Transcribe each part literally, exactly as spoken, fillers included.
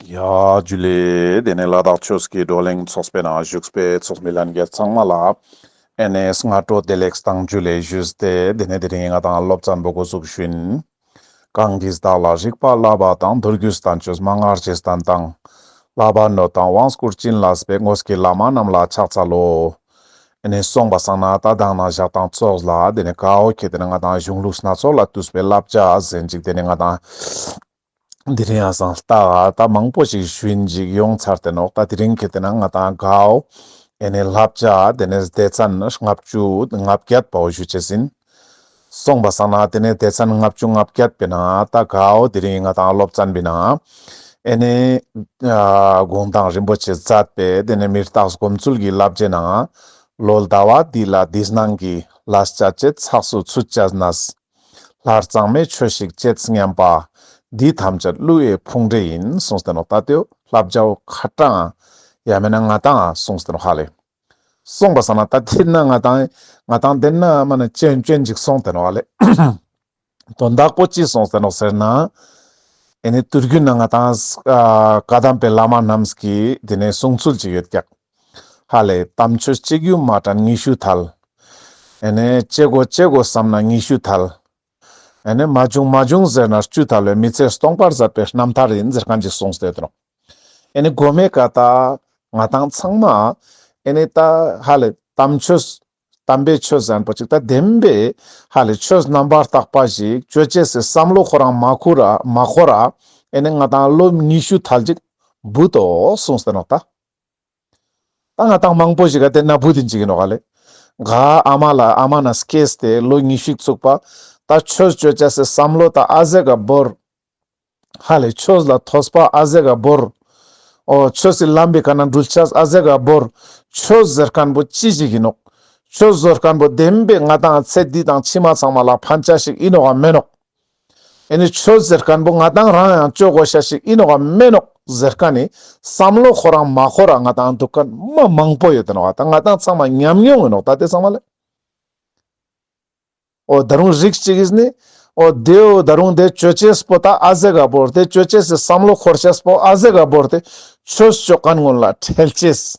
ཡ་ཇུ་ལེ། དེ་ནས་ལ་དྭགས་ཆོས་ཀྱི་བགྲོ་གླེང་ཚོགས་པའི་ནང་བཞུགས་པའི་ཚོགས་མི་ལྷན་རྒྱས་ཚང་མ་ལ་ཨེ་ནས་སྔ་དྲོ་བདེ་ལེགས་དང་ཇུ་ལེ་ཞུས་ཏེ། དེ་ནས་དེ་རིང་ང་ཏང་སློབ་ཚན་པོ་འགོ་ཚུགས་ཤིན། གང་གིས་བདག་ལ་རིག་པ་བསླབ་པ་དང་། མདོ་རྒྱུད་བསྟན་བཅོས་མན་ངག་རྗེས་བསྟན་དང་། བསླབ་པ་ནོད་དང་དབང་བསྐུར་བྱིན་བརླབས་པའི། དངོས་ཀྱི་བླ་མ་རྣམས་ལ་ཕྱག་འཚལ་ལོ། ཨེ་ནས་སོང་པ་སང་ན་ད་དང་ན་ཞག་དང་ཙོགས་ལ་དེ་ནས་གའོ་ཁེ་དེ་ནས་ང་ཏང་གཞུང་ལུགས་སྣ་ཚོགས་ལས་བཏུས་པའི་བསླབ་བྱ་ཟེར་ཅིག་དེ་ནས་ང་ཏང་དེ་རིང་ཡང་སང་ལྟ་ད་མང་པོ་ཞིག་ཞུ་ཡིན་ཅིག་ཡོང་ཚར་ཏེ་ནོག། ད་དེ་རིང་ཁེ་དེ་ན་ང་ཏང་གའོ་ཨེ་ནས་བསླབ་བྱ་དེ་ནས་སྡེ་ཚན་ལྔ་བཅུ་ང་བརྒྱད་པའོ་ཞུ་ཅེས་ཡིན། སོང་པ་སང་ན་དེ་ནས་སྡེ་ཚན་ལྔ་བཅུ་ང་བརྒྱད་པའི་ནང་ད་གའོ་དེ་རིང་ང་ཏང་སློབ་ཚན་པའི་ནང་ཨེ་ནས་ཨ་གུང་ཐང་རིན་པོ་ཆེ་མཛད་པའི་དེ་ནས་མི་རྟག་སྒོམ་ཚུལ་གྱི་བསླབ་བྱའི་ནང་ལོ་ཟླ་བ་འདི་ལ་འདི་སྣང་གི། ལས་བྱ་བྱེད་ཚགས་སུ་ཚུད་བྱ་ནས། ལྷར་གཙང་མའི་ཆོས་ཤིག་བྱེད་སྙམ་པ། འདི་ཐམས་ཅད་བསླུ་བའི་ཕུང་འདྲེ་ཡིན། གསུངས་ཏེ་ནོག། ད་དེའོ་བསླབ་བྱའོ་ཁ་ཏང་ཡ་མེད་ན་ང་ཏང་གསུངས་ཏེ་ནོག་ཧ་ལེ། སོང་པ་སང་ན་ད་དེ་ན་ང་ཏང་ང་ཏང་དེ་ན་མ་ན་ཅན་ཅན་ཅིག་སོང་སྟེ་ནོག་ཧ་ལེ། དོན་དག་པོ་ཅི་སོང་སྟེ་ནོག་ཟེར་ན། ཨེ་ནི་དུས་རྒྱུན་ན་ང་ཏང་ཨ་བཀའ་གདམས་པའི་བླ་མ་རྣམས་ཀྱི་དེ་ནས་གསུང་ཚུལ་ཅིག་ཡོད་ཀྱག། ཧ་ལེ། དམ་ཆོས་གཅིག་ཡུ་མ་དྲན་ཉི་ཤུ་ཐལ། ཨེ་ནས་བྱེད་དགོས་བྱེད་དགོས་བསམ་ན་ཉི་ཤུ་ཐལ། ཨེ་ནས་མ་བྱུང་མ་བྱུང་ཟེར་ན་བཅུ་ཐལ་བའི་མི་ཚེ་སྟོང་པར་ཟད་པའི་རྣམ་ཐར་ཡིན་ཟེར་མཁན་ཅིག་གསུངས་ཏེ་ཡོད་ནོག། ཨེ་ནི་གོ་མའི་ཀ་ད་ང་ཏང་ཚང་མ་ཨེ་ནི་ད་ཧ་ལེ་དམ་ཆོས་དམ་པའི་ཆོས་ཟེར་མཁན་པོ་ཅིག་ད་བདེན་པའི་ཧ་ལེ་ཆོས་རྣམ་པར་དག་པ་ཞིག་ཅོ་ཅེས་སི་བསམ་བློ་ཁོ་རང་མ་འཁོར་ར་མ་འཁོར་ར་ཨེ་ནི་ང་ཏང་ལོ་ཉི་ཤུ་ཐལ་ཅིག་བུད་དོ་གསུངས་ཏེ་ནོག་ད། ད་ང་ཏང་མང་པོ་ཞིག་ག་དེ་ན་བུད་དེ་ཅིག་ཡིན་ནོག་ཧ་ལེ། ག་ཨ་མ་ལ་ཨ་མ་ན་སྐྱེས་ཏེ་ལོ་ཉི་ཤུ་ཚུགས་པ། ད་ཆོས་ཅོ་ཅེས་སི་བསམ་བློ་ད་ཨ་ཟེ་ག་བོར། ཧ་ལེ་ཆོས་ལ་ཐོས་པ་ཨ་ཟེ་ག་བོར། འོ་ཆོས་སི་ལམ་པའི་ཀ་ན་འགྲུལ་ཅེས་ཨ་ཟེ་ག་བོར། ཆོས་ཟེར་མཁན་པོ་ཅི་ཞིག་ཡིན་ནོག། ཆོས་ཟེར་མཁན་པོ་བདེན་པའི་ང་ཏང་ཚེ་འདི་དང་ཕྱི་མ་ཚང་མ་ལ་ཕན་ཆ་ཞིག་ཡིན་ནོག་ག་མེན་ནོག། ཨེ་ནི་ཆོས་ཟེར་མཁན་པོ་ང་ཏང་རང་ཡང་ཅོ་དགོས་ཤ་ཞིག་ཡིན་ནོག་ག་མེན་ནོག་ཟེར་མཁན་ནི་བསམ་བློ་ཁོ་རང་མ་འཁོར་ར་ང་ཏང་འདུག་མཁན་མ་མང་པོ་ཡོད་དེ་ནོག་ག། ད་ང་ཏང་ཚང་མ་ཉམས་མྱོང་ཡིན་ནོག་ད་དེ་ཚང་མ་ལེ། འོ་ད་རུང་རིགས་ཅིག་གིས་ནི་འོ་དེའོ་ད་རུང་དེ་ཅོ་ཅེས་པོ་ད་ཨ་ཟེ་ག་བོར་དེ་ཅོ་ཅེས་སི་བསམ་བློ་འཁོར་ཅེས་པོ་ཨ་ཟེ་ག་བོར་དེ་ཆོས་ཅོ་མཁན་ངོ་ལ་ཁྲེལ་ཅེས།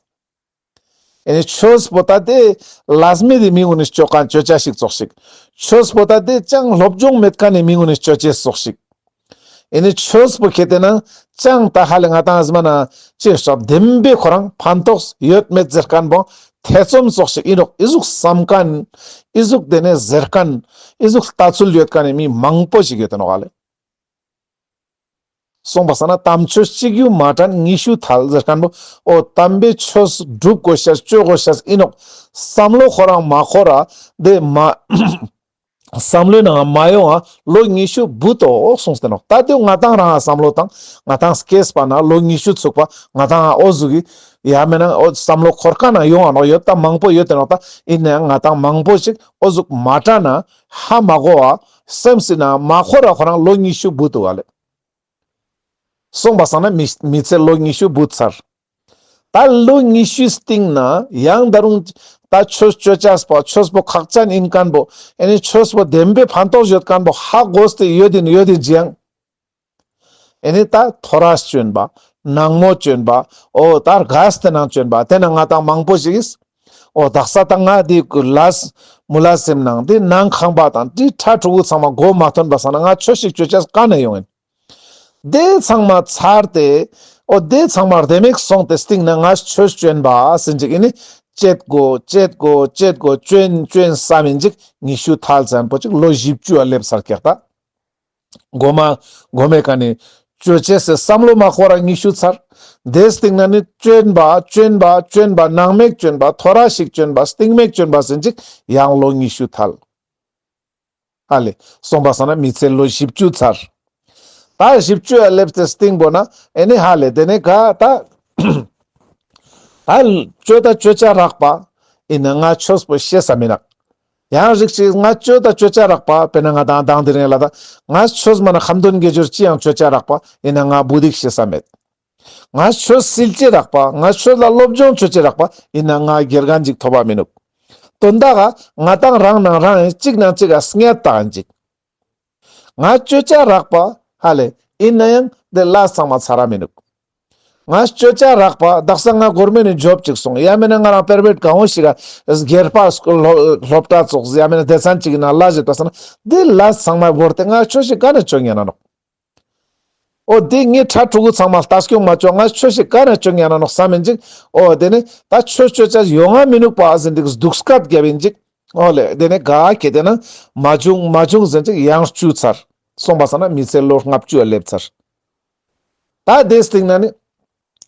ཨེ་ནི་ཆོས་པོ་ད་དེ་ལས་མེད་དེ་མི་ངོ་ནས་ཅོ་མཁན་ཅོ་ཅེས་ཞིག་ཙོགས་ཤིག། ཆོས་པོ་ད་དེ་ཅང་སློབ་སྦྱོང་མེད་མཁན་ནི་མི་ངོ་ནས་ཅོ་ཅེས་ཙོགས་ཤིག། ཨེ་ནི་ཆོས་པོ་ཁེ་དེ་ན་ཅང་ད་ཧ་ལེ་ང་ཏང་ཨ་ཟི་མ་ན་ཅེས་ཞབས་བདེན་པའི་ཁོ་རང་ཕན་ཐོགས་ཡོད་མེད་ཟེར་མཁན་པོ་ཐེ་ཚོམ་ཙོགས་ཤིག་ཡིན་ནོག། ཨི་ཟུག་བསམ་མཁན་ཨི་ཟུག་དེ་ནས་ཟེར་མཁན་ཨི་ཟུག་ལྟ་ཚུལ་ཡོད་མཁན་ནི་མི་མང་པོ་ཞིག་ཡོད་དེ་ནོག་ཧ་ལེ། སོང་པ་སང་ན་དམ་ཆོས་གཅིག་ཡུ་མ་དྲན་ཉི་ཤུ་ཐལ་ཟེར་མཁན་པོ་འོ་དམ་པའི་ཆོས་སྒྲུབ་དགོས་ཤ་ཅོ་དགོས་ཤ་ཡིན་ནོག། བསམ་བློ་ཁོ་རང་མ་འཁོར་ར་དེ་མ་བསམ་བློའི་ནང་མ་ཡོང་ང་ལོ་ཉི་ཤུ་བུད་དོ་གསུངས་ཏེ་ནོག། ད་དེ་ང་ཏང་རང་བསམ་བློ་བཏང་ང་ཏང་སྐྱེས་པ་ན་ལོ་ཉི་ཤུ་ཚུགས་པ་ང་ཏང་འོ་ཟུག་གི་ཡ་མེད་ན་འོ་བསམ་བློ་འཁོར་མཁན་ན་ཡོང་ང་ནོག་ཡོད་ད་མང་པོ་ཡོད་དེ་ནོག། ད་ཡིན་ནའང་ང་ཏང་མང་པོ་ཞིག་འོ་ཟུག་མ་དྲན་ན་ཧ་མ་གོ་བ་སེམས་སི་ནང་མ་འཁོར་ར་ཁོ་རང་ལོ་ཉི་ཤུ་བུད་དུག་ག་ལེ། སོང་པ་སང་ན་མི་མི་ཚེ་ལོ་ཉི་ཤུ་བུད་ཚར། ད་ལོ་ཉི་ཤུའི་སྟིང་ན་ཡང་ད་རུང་ད་ཆོས་ཅོ་ཅེས་པོ་ཆོས་པོ་ཁག་ཅན་ཡིན་མཁན་པོ་ཨེ་ནི་ཆོས་པོ་བདེན་པའི་ཕན་ཐོགས་ཡོད་མཁན་པོ་ཧ་གོ་སྟེ་ཡོད་དེ་ཡོད་དེ་ཅི་ཡང་། ཨེ་ནི་ད་ཐོ་རས་ཅོ་ཡིན་པ་ནང་མོ་ཅོ་ཡིན་པ་འོ་ད་རྒས་ཏེ་ནང་ཅོ་ཡིན་པ་དེ་ན་ང་ཏང་མང་པོ་ཞིག་གིས་འོ་དག་ས་ད་ང་དེ་ལས་མུ་ལ་སེམས་ནང་དེ་ནང་ཁང་པ་དང་དེ་ཁྲ་ཕྲུ་གུ་ཚང་མ་མགོ་མ་ཐོན་པ་སང་ན་ང་ཆོས་ཤིག་ཅོ་ཅེས་ག་ནས་ཡོང་ཡིན། དེ་ཚང་མ་ཚར་ཏེ་འོ་དེ་ཚང་མ་རྡེ་མོ་སོང་སྟེ་སྟིང་ན་ང་ཆོས་ཅོ་ཡིན་པ་ཟེར་ཅིག་ཨེ་ནི་ཅེད་གོ་ཅེད་གོ་ཅེད་གོ་ཅོ་ཡིན་ཅོ་ཡིན་བསམ་ཡིན་ཅིག་ཉི་ཤུ་ཐལ་ཙམ་པོ་ཅིག་ལོ་བཞི་བཅུ་ཨ་སླེབས་ཚར་ཀྱག་ད། གོ་མ་གོ་མའི་ཀ་ནས་ཅོ་ཅེས་སི་བསམ་བློ་མ་འཁོར་ར་ཉི་ཤུ་ཚར། དེ་སྟིང་ན་ནི་ཅོ་ཡིན་པ་ཅོ་ཡིན་པ་ཅོ་ཡིན་པ་ནང་མོ་ཅོ་ཡིན་པ་ཐོ་རས་ཤིག་ཅོ་ཡིན་པ་སྟིང་མོ་ཅོ་ཡིན་པ་ཟེར་ཅིག་ཡང་ལོ་ཉི་ཤུ་ཐལ། ཧ་ལེ། སོང་པ་སང་ན་མི་ཚེ་ལོ་བཞི་བཅུ་ཚར། ད་བཞི་བཅུ་ཡ་སླེབས་ཏེ་སྟིང་པོ་ན་ཨེ་ནི་ཧ་ལེ་དེ་ནས་ག་ད་ད་ཅོ་ད་ཅོ་ཅེས་རག་པ་ཡིན་ན་ང་ཆོས་པོ་ཤེས་ས་མི་ནུག། ཡང་རིགས་ཅིག་ང་ཅོ་ད་ཅོ་ཅེས་རག་པ་དཔེར་ན་ང་ཏང་དང་དེ་རིང་ལ་ད་ང་ཆོས་མ་ན་ཁ་འདོན་དགེ་སྦྱོར་ཅི་ཡང་ཅོ་ཅེས་རག་པ་ཡིན་ན་ང་བུ་དིག་ཤེས་ས་མེད། ང་ཆོས་སིལ་ཅེས་རག་པ་ང་ཆོས་ལ་སློབ་སྦྱོང་ཅོ་ཅེས་རག་པ་ཡིན་ན་ང་དགེ་རྒན་ཅིག་ཐོབ་པ་མི་ནུག། དོན་དག་ག་ང་ཏང་རང་ནང་རང་ཡིན་གཅིག་ནང་གཅིག་ག་སྙད་བཏགས་ཡིན་ཅིག། ང་ཅོ་ཅེས་རག་པ་ཧ་ལེ་ཡིན་ན་ཡང་དེ་ལ་ཚང་མ་ཚར་ར་མི་ནུག། ང་ཅོ་ཅ་རག་པ་དག་ས་ང་གོར་མེན་ནི་ཇོབ་ཅིག་སོང་། ཡང་མེན་ན་ང་རང་པེར་བེད་གང་བོ་ཞིག་ག་སྒེར་པ་སློབ་གྲྭ་ཙོགས་ཡང་མེན་ན་སྡེ་ཚན་ཅིག་ན་ལ་ཞིག་ད་ས་ན་དེ་ལ་ཚང་མ་བོར་ཏེ་ང་ཆོས་ཤིག་ག་ན་ཅོ་ཉན་ན་ནོག། འོ་དེ་ངའི་ཕྲུ་གུ་ཚང་མ་ལྟ་སྐྱོང་མ་ཅོ་ང་ཆོས་ཤིག་ག་ན་ཅོ་ཉན་ན་ནོག་བསམ་མིན་ཅིག། འོ་དེ་ནི་ད་ཆོས་ཅོ་ཅ་ཡོང་ང་མི་ནུག་པ་ཟེར་འདི་སྡུག་སྐད་རྒྱབ་ཡིན་ཅིག། འོ་ལེ་དེ་ནི་ག་ཁེ་དེ་ན་མ་བྱུང་མ་བྱུང་ཟེར་ཅིག་ཡང་བཅུ་ཚར། སོང་པ་སང་ན་མི་ཚེ་ལོ་ལྔ་བཅུ་ལ་སླེབས་ཚར། ད་དེ་སྟིང་ན་ནི་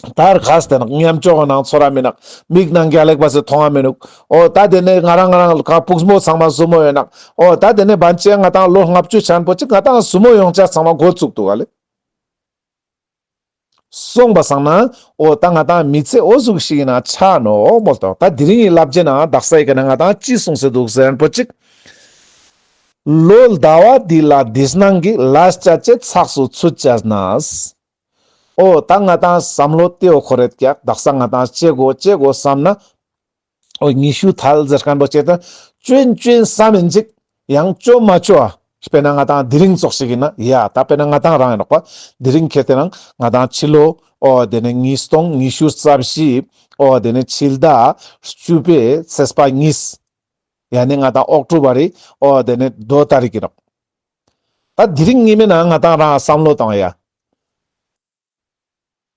ད་རྒས་ཏེ་ནག། ཉམ་ཅོག་གི་ནང་ཚོར་ར་མི་ནག། མིག་ནང་རྒྱ་ལེགས་པ་ཟེར་མཐོང་ང་མི་ནུག། འོ་ད་དེ་ནས་ང་རང་ང་རང་ལ་ཁ་ཕུགས་མོ་ཚང་མ་ཟུར་མོ་ཡོད་ནག། འོ་ད་དེ་ནས་བན་ཆེ་ང་ཏང་ལོ་ལྔ་བཅུ་ཆེན་པོ་ཅིག་ང་ཏང་ཟུར་མོ་ཡོང་ཆ་ཚང་མ་འགོ་བཙུགས་འདུག་ག་ལེ། སོང་པ་སང་ན་འོ་ད་ང་ཏང་མི་ཚེ་འོ་ཟུག་ཞིག་ཡིན་ན་ཆ་ནོག་མོལ་ཏོ། ད་དེ་རིང་ཡི་བསླབ་བྱའི་ནང་དག་ས་ཡི་ག་ན་ང་ཏང་ཅི་གསུངས་སེ་འདུག་ཟེར་ན་པོ་ཅིག། ལོ་ཟླ་བ་འདི་ལ་འདི་སྣང་གི་ལས་བྱ་ཅེས་ཚགས་སུ་ཚུད་བྱས་ནས། འོ་ད་ང་ཏང་བསམ་བློ་ཏེའོ་ཁོ་རེད་ཀྱག། དག་ས་ང་ཏང་ཅི་དགོས་ཅི་དགོས་བསམ་ན། འོ་ཉི་ཤུ་ཐལ་ཟེར་མཁན་པོ་ཅེ་ད་ཅོན་ཅོན་བསམ་ཡིན་ཅིག། ཡང་ཅོ་མ་ཅོ་ཨ། དཔེར་ན་ང་ཏང་དེ་རིང་ཙོགས་ཤིག་ཡིན་ན་ཡ་ད་དཔེར་ན་ང་ཏང་རང་ཡིན་ནོག་པ། དེ་རིང་ཁེ་དེ་རང་ང་ཏང་ཕྱི་ལོ་འོ་དེ་ནས་ཉིས་སྟོང་ཉི་ཤུ་རྩ་བཞི་འོ་དེ་ནས་ཕྱི་ཟླ་བཅུ་པའི་ཚེས་པ་གཉིས། ཡ་ནི་ང་ཏང་ཨོག་ཊོ་བར་རི་འོ་དེ་ནས་དོ་ཏ་རིག་ཡིན་ནོག། ད་དེ་རིང་ཉི་མའི་ནང་ང་ཏང་རང་བསམ་བློ་བཏང་ཡ།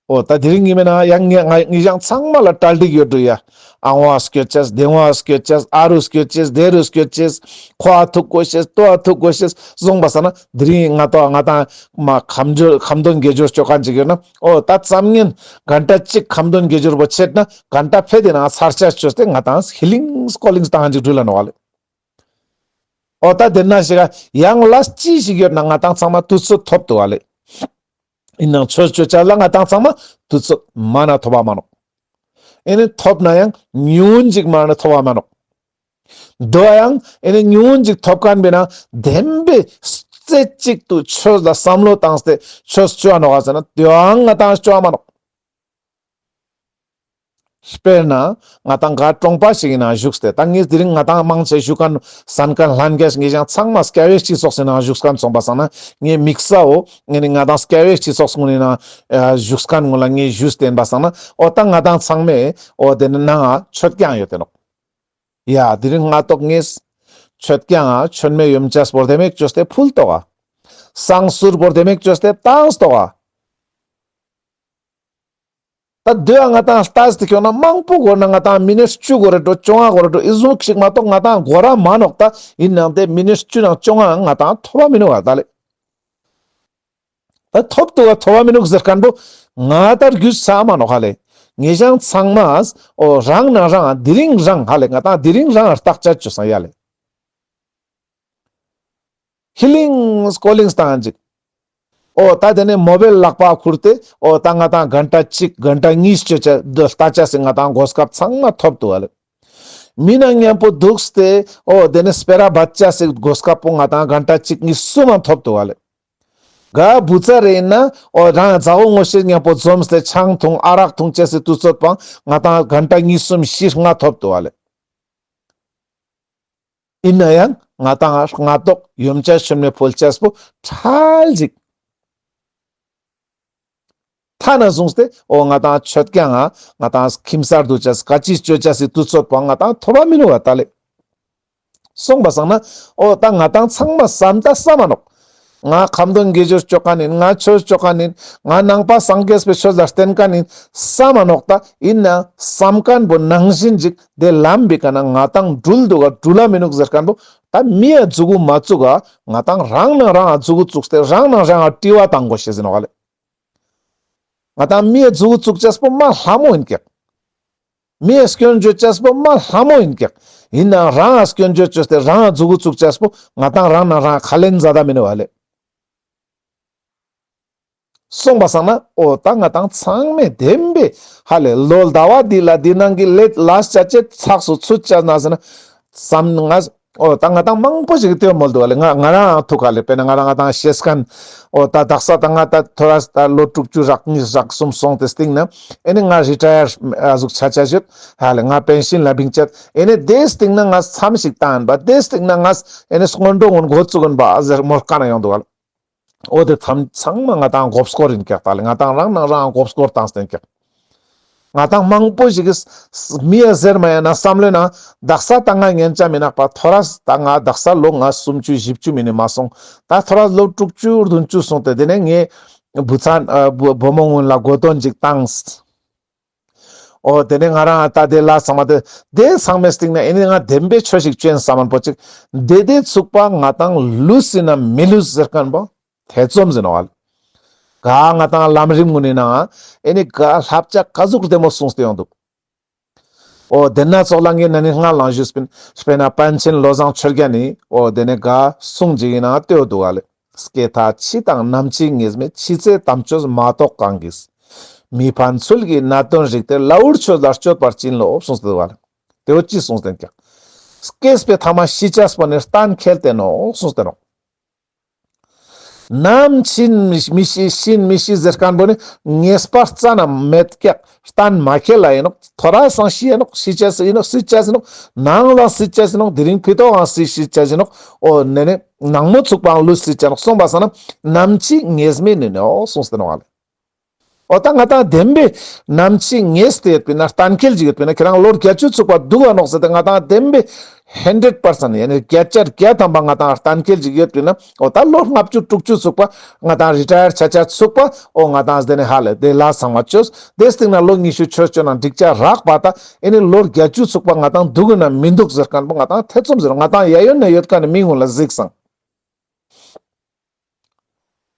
འོ་ད་དེ་རིང་ཉི་མའི་ནང་ཡང་ངེ་ང་ངེ་ཞང་ཚང་མ་ལ་གྲ་སྒྲིག་ཡོད་འགྲོ་ཡ། ཨ་བོ་ཨ་སྐྱོད་ཅེས་དེ་བོ་ཨ་སྐྱོད་ཅེས་ཨ་རུ་སྐྱོད་ཅེས་དེ་རུ་སྐྱོད་ཅེས་ཁོ་ཨ་ཐུག་དགོས་ཤེས་ཏོ་ཨ་ཐུག་དགོས་ཤེས་བཟུང་པ་སང་ན་དེ་རིང་ང་ཏོ་ང་ཏང་མ་ཁ་འདོན་དགེ་སྦྱོར་ཅོ་མཁན་ཅིག་ཡོད་ན་འོ་ད་ཙམ་ཉན་གན་ཊ་གཅིག་ཁ་འདོན་དགེ་སྦྱོར་པོ་ཆད་ན་གན་ཊ་ཕེ་དེ་ནང་ཚར་ཆ་ཅོས་ཏེ་ང་ཏང་ཧི་ལིང་སྐོ་ལིང་བཏང་ཅིག་འགྲུལ་ལ་ནོག་ལེ། འོ་ད་དེ་ན་ཞིག་ཡང་ལས་ཅི་ཞིག་ཡོད་ན་ང་ཏང་ཚང་མ་དུས་ཚོད་ཐོབ་འདུག་ག་ལེ། ཡིན་ནང་ཆོས་ཅོ་ཅ་ལ་ང་ཏང་ཚང་མ་དུས་ཚོད་མ་ན་ཐོབ་པ་མ་ནོག། ཨེ་ནི་ཐོབ་ན་ཡང་ཉུང་ཅིག་མ་ན་ཐོབ་པ་མ་ནོག། དོ་ཡང་ཨེ་ནི་ཉུང་ཅིག་ཐོབ་མཁན་པས་ན་བདེན་པའི་རྩེ་གཅིག་ཏུ་ཆོས་ལ་བསམ་བློ་བཏང་སྟེ་ཆོས་ཅོ་ནོག་ཟེར་ན་དོ་ཡང་ང་ཏང་ཅོ་མ་ནོག། དཔེར་ན་ང་ཏང་ག་གྲོང་པ་ཞིག་ཡིན་ན་བཞུགས་ཏེ་ད་ངས་དེ་རིང་ང་ཏང་མང་ཆེ་བཞུགས་མཁན་སན་མཁན་ལྷན་རྒྱས་ངེ་ཞང་ཚང་མ་སྐྱ་བོའི་སྤྱི་ཚོགས་སི་ནང་བཞུགས་མཁན་སོང་པ་སང་ན་ངས་དམིགས་བསལ་བོ་ངས་ནི་ང་ཏང་སྐྱ་བོའི་སྤྱི་ཚོགས་སི་ནང་བཞུགས་མཁན་ངོ་ལ་ངས་ཞུས་ཏེ་ཡིན་པ་སང་ན་འོ་ད་ང་ཏང་ཚང་མས་འོ་དེ་ནི་ནང་ང་མཆོད་ཀྱང་ཡོད་དེ་ནོག། ཡ་དེ་རིང་ང་ཏོག་ངས་མཆོད་ཀྱང་མཆོད་མེ་ཡོམ་ཆས་པོ་དེ་མེད་ཅོས་ཏེ་ཕུལ་ཏོག་ག། བསང་གསུར་པོ་དེ་མེད་ཅོས་ཏེ་བཏང་ཏོག་ག། ད་དེ་བ་ང་ཏང་ལྟས་ཏེ་ཁྱོང་ན་མང་པོ་འགོར་ན་ང་ཏང་མི་ནི་བཅུ་འགོར་རེ་འགྲོ་བཅོ་ལྔ་འགོར་རེ་འགྲོ་ཨི་ཟུག་ཞིག་མ་གཏོགས་ང་ཏང་འགོར་ར་མ་ནོག། ད་ཡིན་ནང་དེ་མི་ནི་བཅུ་ནང་བཅོ་ལྔ་ང་ཏང་ཐོབ་པ་མི་ནུག་ག་ད་ལེ། ད་ཐོབ་ཏུ་ག་ཐོབ་པ་མི་ནུག་ཟེར་མཁན་པོ་ང་ད་རྒྱུས་ས་མ་ནོག་ཧ་ལེ། ངེ་ཞང་ཚང་མ་འོ་རང་ན་རང་དེ་རིང་རང་ཧ་ལེ་ང་ཏང་དེ་རིང་རང་བརྟག་དཔྱད་བཅོས་ས་ཡ་ལེ། ཧི་ལིང་སྐོ་ལིང་བཏང་ཅིག། འོ་ད་དེ་ནས་མོ་བེལ་ལག་པ་ཁུར་ཏེ་འོ་ད་ང་ཏང་གན་ཊ་གཅིག་གན་ཊ་གཉིས་ཅོ་ཅེས་ལྟ་ཅེས་སི་ང་ཏང་གོ་སྐབས་ཚང་མ་ཐོབ་འདུག་ག་ལེ། མི་ན་མཉམ་པོ་འདུག་སྟེ་འོ་དེ་ནས་སྤེ་ར་འབད་ཅེས་སི་གོ་སྐབས་པོ་ང་ཏང་གན་ཊ་གཅིག་གཉིས་གསུམ་མ་ཐོབ་འདུག་ག་ལེ། ག་བུ་ཚ་རེ་ཡིན་ན་འོ་རང་མཛའ་བོ་ངོ་ཤེས་མཉམ་པོ་འཛོམས་ཏེ་ཆང་འཐུང་ཨ་རག་འཐུང་ཅེས་སི་དུས་ཚོད་པོ་ང་ཏང་གན་ཊ་གཉིས་གསུམ་བཞི་ལྔ་ཐོབ་འདུག་ག་ལེ། ཡིན་ན་ཡང་ང་ཏང་སྔ་ཏོག་ཡོམ་ཆས་མཆོད་མེ་ཕུལ་ཅེས་པོ་ཁྲལ་ཅིག། ཐ་ན་བཟུང་སྟེ་འོ་ང་ཏང་མཆོད་ཀྱང་ང་ང་ཏང་ཁྱིམ་གསར་འདུ་ཅེས་ག་ཅི་ཅོ་ཅེས་སི་དུས་ཚོད་པོ་ང་ཏང་ཐོབ་པ་མི་ནུག་ག་ད་ལེ། སོང་པ་སང་ན་འོ་ད་ང་ཏང་ཚང་མ་བསམ་ད་བསམ་མ་ནོག། ང་ཁ་འདོན་དགེ་སྦྱོར་ཅོ་མཁན་ཡིན། ང་ཆོས་ཅོ་མཁན་ཡིན། ང་ནང་པ་སངས་རྒྱས་པའི་ཆོས་ལ་བརྟེན་མཁན་ཡིན་བསམ་མ་ནོག། ད་ཡིན་ན་བསམ་མཁན་པོ་ནང་བཞིན་ཅིག་དེ་ལམ་པའི་ཀ་ན་ང་ཏང་འགྲུལ་འདུག་ག་འགྲུལ་ལ་མི་ནུག་ཟེར་མཁན་པོ་ད་མི་ཡ་མཛུ་གུ་མ་བཙུགས་ག། ང་ཏང་རང་ནང་རང་ང་མཛུ་གུ་བཙུགས་ཏེ་རང་ནང་རང་ང་དྲི་བ་བཏང་དགོས་ཤེས་ཡིན་ནོག་ལེ། ང་ཏང་མི་ཡ་མཛུ་གུ་བཙུགས་ཅེས་པོ་མ་ལྷ་མོ་ཡིན་ཀྱག། མི་ཡ་སྐྱོན་བརྗོད་ཅེས་པོ་མ་ལྷ་མོ་ཡིན་ཀྱག། ཡིན་ནའང་རང་ང་སྐྱོན་བརྗོད་ཅོས་ཏེ་རང་ང་མཛུ་གུ་བཙུགས་ཅེས་པོ་ང་ཏང་རང་ནང་རང་ང་ཁ་ལེན་མཛད་ད་མི་ནུག་ག་ལེ། སོང་པ་སང་ན་འོ་ད་ང་ཏང་ཚང་མས་བདེན་པའི་ཧ་ལེ་ལོ་ཟླ་བ་འདི་ལ་འདི་ནང་གི་ལས་ལས་བྱ་ཅེས་ཚགས་སུ་ཚུད་ཅེས་ན་ཟེར་ན་བསམ་ང་འོ་ད་ང་ཏང་མང་པོ་ཞིག་ལྟོས་མོལ་འདུག་ག་ལེ། ང་ང་རང་ཐུག་ག་ལེ། དཔེར་ན་ང་རང་ང་ཏང་ཤེས་མཁན་འོ་ད་དག་ས་ད་ང་ད་ཐོ་རས་ད་ལོ་དྲུག་ཅུ་རག་གཉིས་རག་གསུམ་སོང་སྟེ་སྟིང་ན་ཨེ་ནི་ང་རི་ཊ་ཡར་ཨ་ཟུག་ཆ་ཆ་ཞུད་ཧ་ལེ་ང་པེན་ཤིན་ལ་བིང་ཅད་ཨེ་ནི་དེ་སྟིང་ན་ང་མཚམས་ཤིག་བཏང་ཡིན་པ་དེ་སྟིང་ན་ང་ཨེ་ནི་སྔོན་འགྲོ་ངོ་འགོ་བཙུགས་ཡིན་པ་ཟེར་མོལ་མཁན་ཡོང་འདུག་ག་ལེ། འོ་དེ་མཚམས་ཚང་མ་ང་ཏང་མགོ་སྐོར་ཡིན་ཀྱག་ད་ལེ། ང་ཏང་རང་ནང་རང་མགོ་སྐོར་བཏང་སྟེ་ཡིན་ཀྱག། ང་ཏང་མང་པོ་ཞིག་གིས་མི་ཡ་ཟེར་མ་ཡ་ན་བསམ་བློའི་ནང་དག་ས་ད་ང་ཉན་ཆ་མི་ནག་པ་ཐོ་རས་ད་ང་དག་ས་ལོ་ང་སུམ་ཅུ་བཞི་བཅུ་མིན་ནི་མ་སོང་། ད་ཐོ་རས་ལོ་དྲུག་ཅུ་བདུན་ཅུ་སོང་སྟེ་དེ་ནས་ངས་བུ་ཚ་ཨ་བུ་བུ་མོ་ངུན་ལ་གོ་དོན་ཅིག་བཏང་། འོ་དེ་ནས་ང་རང་ད་དེ་ལ་ཚང་མ་དེ་དེ་ཚང་མའི་སྟེང་ན་ཨེ་ནི་ང་བདེན་པའི་ཆོས་ཤིག་ཅོ་ཡིན་བསམ་མཁན་པོ་ཅིག་དེ་དེ་ཚུགས་པ་ང་ཏང་ལུས་ཡིན་ན་མི་ལུས་ཟེར་མཁན་པོ་ཐེ་ཚོམ་ཟེར་ནོག་ཨ་ལེ། ག་ང་ཏང་ལམ་རིམ་ངུན་ནི་ནང་ཨེ་ནི་ག་བསླབ་བྱ་ག་ཟུག་བདེ་མོ་གསུངས་ཏེ་ཡོང་འདུག་འོ་དེ་ན་ཙོགས་ལ་ངས་ན་ནི་སྔ་ལང་ཞུས་པིན། དཔེར་ན་པཎ་ཆེན་བློ་བཟང་ཆོས་རྒྱན་ནི་འོ་དེ་ནས་ག་གསུང་ཅིག་ཡིན་ན་ལྟོས་འདུག་ཨ་ལེ། སྐྱེ་མཐའ་འཆི་དང་ནམ་འཆི་ངེས་མེད། འཆི་ཚེ་དམ་ཆོས་མ་རྟོགས་གང་གིས། མི་ཕན་ཚུལ་གྱི་གནད་དོན་རིག་སྟེ། ལ་འུར་ཆོས་ལ་སྤྱོད་པར་བྱིན་རློབས་གསུངས་ཏེ་འདུག་ཨ་ལེ། དེ་འོ་ཅི་གསུངས་ཏེ་ཀྱང་། སྐྱེས་པའི་ཐ་མ་ཤི་ཅེས་པོ་ནི་གཏན་འཁེལ་ཏེ་ནོག་གསུངས་ཏེ་ནོག་ནམ་ཤི་མི་ཤི་ཤི་མི་ཤི་ཟེར་མཁན་པོ་ནི་ངེས་པ་རྩ་ན་མེད་ཀྱག་གཏན་མ་འཁེལ་ལ་ཡིན་ནོག་ཐོ་རས་སང་ཤི་ཡིན་ནོག་ཤི་ཅེས་ཡིན་ནོག་སྲིད་ཅེས་ཡིན་ནོག་ནང་ལ་སྲིད་ཅེས་ཡིན་ནོག་དེ་རིང་ཕི་ཏོག་གང་སྲིད་སྲིད་ཅེས་ཡིན་ནོག་འོ་ནེ་ནེ་ནང་མོ་ཚུགས་པའང་ལུས་སྲིད་ཅེས་ཡིན་ནོག་སོང་པ་སང་ན་ནམ་འཆི་ངེས་མེད་ནི་ནོག་གསུངས་ཏེ་ནོག་ཨ་ལེ། འོ་ད་ང་ཏང་བདེན་པའི་ནམ་འཆི་ངེས་ཏེ་ཡོད་པིན་ན་གཏན་འཁེལ་ཅིག་ཡོད་པིན་ན་ཁྱེད་རང་ལོ་བརྒྱད་ཅུ་ཚུགས་པ་འདུག་ག་ནོག་ཟེར་ཏེ་ང་ཏང་བདེན་པའི་ཧན་ཌེཌ་པར་སེན་ཡ་ནི་བརྒྱ་ཆ་བརྒྱ་ཐམ་པ་ང་ཏང་གཏན་འཁེལ་ཅིག་ཡོད་པིན་ན་འོ་ད་ལོ་ལྔ་བཅུ་དྲུག་ཅུ་ཚུགས་པ་ང་ཏང་རི་ཊ་ཡར་ཆ་ཆ་ཚུགས་པ་འོ་ང་ཏང་དེ་ནས་ཧ་ལས་དེ་ལ་ཚང་མ་ཅོས་དེ་སྟིང་ན་ལོ་ཉི་ཤུ་ཆོས་ཅོ་ན་འགྲིག་ཆ་རག་པ་ད་ཨེ་ནི་ལོ་བརྒྱད་ཅུ་ཚུགས་པ་ང་ཏང་འདུག་གི་ན་མི་འདུག་ཟེར་མཁན་པོ་ང་ཏང་ཐེ་ཚོམ་ཟེར་ང་ཏང་ཡ་ཡོད་ན་ཡོད་མཁན་ནི་མི་ངུན་ལ་གཟིགས་སང་།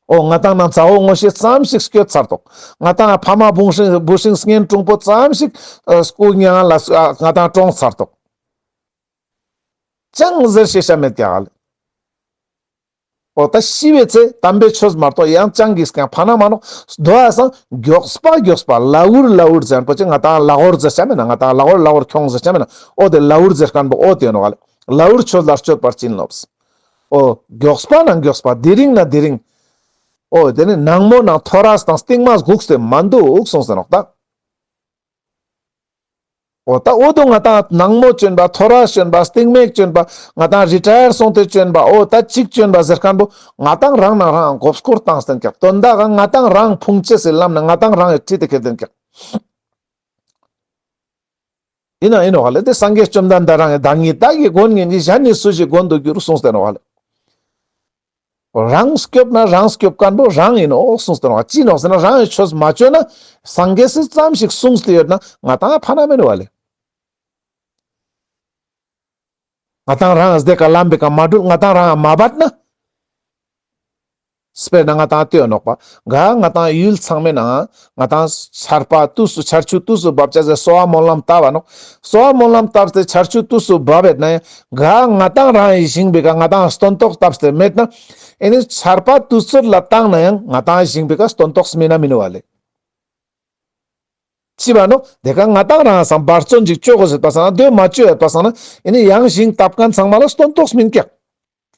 འོ་ང་ཏང་ནང་མཛའ་བོ་ངོ་ཤེས་ཙམ་ཞིག་སྐྱོད་ཚར་ཏོག་ང་ཏང་ཕ་མ་བུ་སྲིང་བུ་སྲིང་གཉེན་དྲུང་པོ་ཙམ་ཞིག་ཨ་སྐུ་མྱ་ངན་ལ་ཨ་ང་ཏང་གྲོངས་ཚར་ཏོག་ཅང་ཟེར་ཤེས་ཤ་མེད་ཀྱག་ཨ་ལེ། འོ་ད་ཤི་བའི་ཚེ་དམ་པའི་ཆོས་མ་གཏོགས་ཡང་ཅང་གིས་ཀྱང་ཕན་ན་མ་ནོག་དོ་ཨ་སང་མགྱོགས་པ་མགྱོགས་པ་ལ་འུར་ལ་འུར་ཟེར་མཁན་པོ་ཅིག་ང་ཏང་ལ་འོར་ཟེར་ཤ་མེད་ན་ང་ཏང་ལ་འོར་ལ་འོར་ཁྱོང་ཟེར་ཤ་མེད་ན་འོ་དེ་ལ་འུར་ཟེར་མཁན་པོ་འོ་དེ་ནོག་ཨ་ལེ། ལ་འུར་ཆོས་ལ་སྤྱོད་པར་བྱིན་རློབས། འོ་མགྱོགས་པ་ན་མགྱོགས་པ་དེ་རིང་ན་དེ་རིང་། འོ་དེ་ནི་ནང་མོ་ནང་ཐོ་རས་དང་སྟིང་མ་སྒུགས་ཏེ་མ་འདུག་གསུངས་ཏེ་ནོག་ད། འོ་ད་འོ་དོ་ང་ཏང་ནང་མོ་ཅོན་པ་ཐོ་རས་ཅོན་པ་སྟིང་མེ་ཅོན་པ་ང་ཏང་རི་ཊ་ཡར་སོང་སྟེ་ཅོན་པ་འོ་ད་ཅིག་ཅོན་པ་ཟེར་མཁན་པོ་ང་ཏང་རང་ནང་རང་མགོ་སྐོར་བཏང་སྟེ་ཀྱག་དོན་དག་ང་ཏང་རང་ཕུང་ཅེས་སི་ལམ་ན་ང་ཏང་རང་ཡི་ཁྲིད་དེ་ཁྱེར་ཏེ་ཀྱག་ཡིན་ན་ཡིན་ནོག་ལེ། དེ་སངས་རྒྱས་བཅོམ་ལྡན་འདས་རང་གི་བདག་ཉིད་བདག་གིས་མགོན་ངེས་ཀྱི་གཞན་ནི་སུ་ཞིག་མགོན་དུ་འགྱུར་གསུངས་ཏེ་ནོག་ལེ། རང་སྐྱོབ་ན་རང་སྐྱོབ་མཁན་པོ་རང་ཡིན་ནོག་གསུངས་ཏེ་ནོག་ཅི་ནོག་ཟེར་ན་རང་གི་ཆོས་མ་ཅོས་ན་སངས་རྒྱས་སི་ཙམ་ཞིག་གསུངས་ཏེ་ཡོད་ན་ང་ཏང་ཕན་ན་མེད་ནོག་ལེ། ང་ཏང་རང་ཟེ་ཀ་ལམ་པེ་ཀ་མ་འགྲུལ་ང་ཏང་རང་མ་བད་ན། དཔེར་ན་ང་ཏང་ལྟོས་ནོག་པ། ག་ང་ཏང་ཡུལ་ཚང་མའི་ནང་ང་ཏང་ཆར་པ་དུས་སུ་ཆར་ཆུ་དུས་སུ་བབ་ཅེས་སི་གསོལ་བ་སྨོན་ལམ་བཏབ་བ་ནོག་གསོལ་བ་སྨོན་ལམ་བཏབ་སྟེ་ཆར་ཆུ་དུས་སུ་བབ་བད་ན་ཡང་ག་ང་ཏང་རང་ཡི་ཞིང་པེ་ཀ་ང་ཏང་སྟོན་ཐོག་བཏབ་སྟེ་མེད་ན། ཨེ་ནི་ཆར་པ་དུས་ཚོད་ལ་བཏང་ན་ཡང་ང་ཏང་ཞིང་པེ་ཀ་སྟོན་ཐོག་སྨིན་ན་མིན་ནོག་ལེ། ཅི་བ་ནོག་དེ་ཀ་ང་ཏང་རང་སང་འབད་བརྩོན་ཅིག་ཅོ་དགོས་ཟེར་པ་སང་ན་དོ་མ་ཅོ་ཡོད་པ་སང་ན་ཨེ་ནི་ཡང་ཞིང་བཏབ་མཁན་ཚང་མ་ལ་སྟོན་ཐོག་སྨིན་ཀྱག་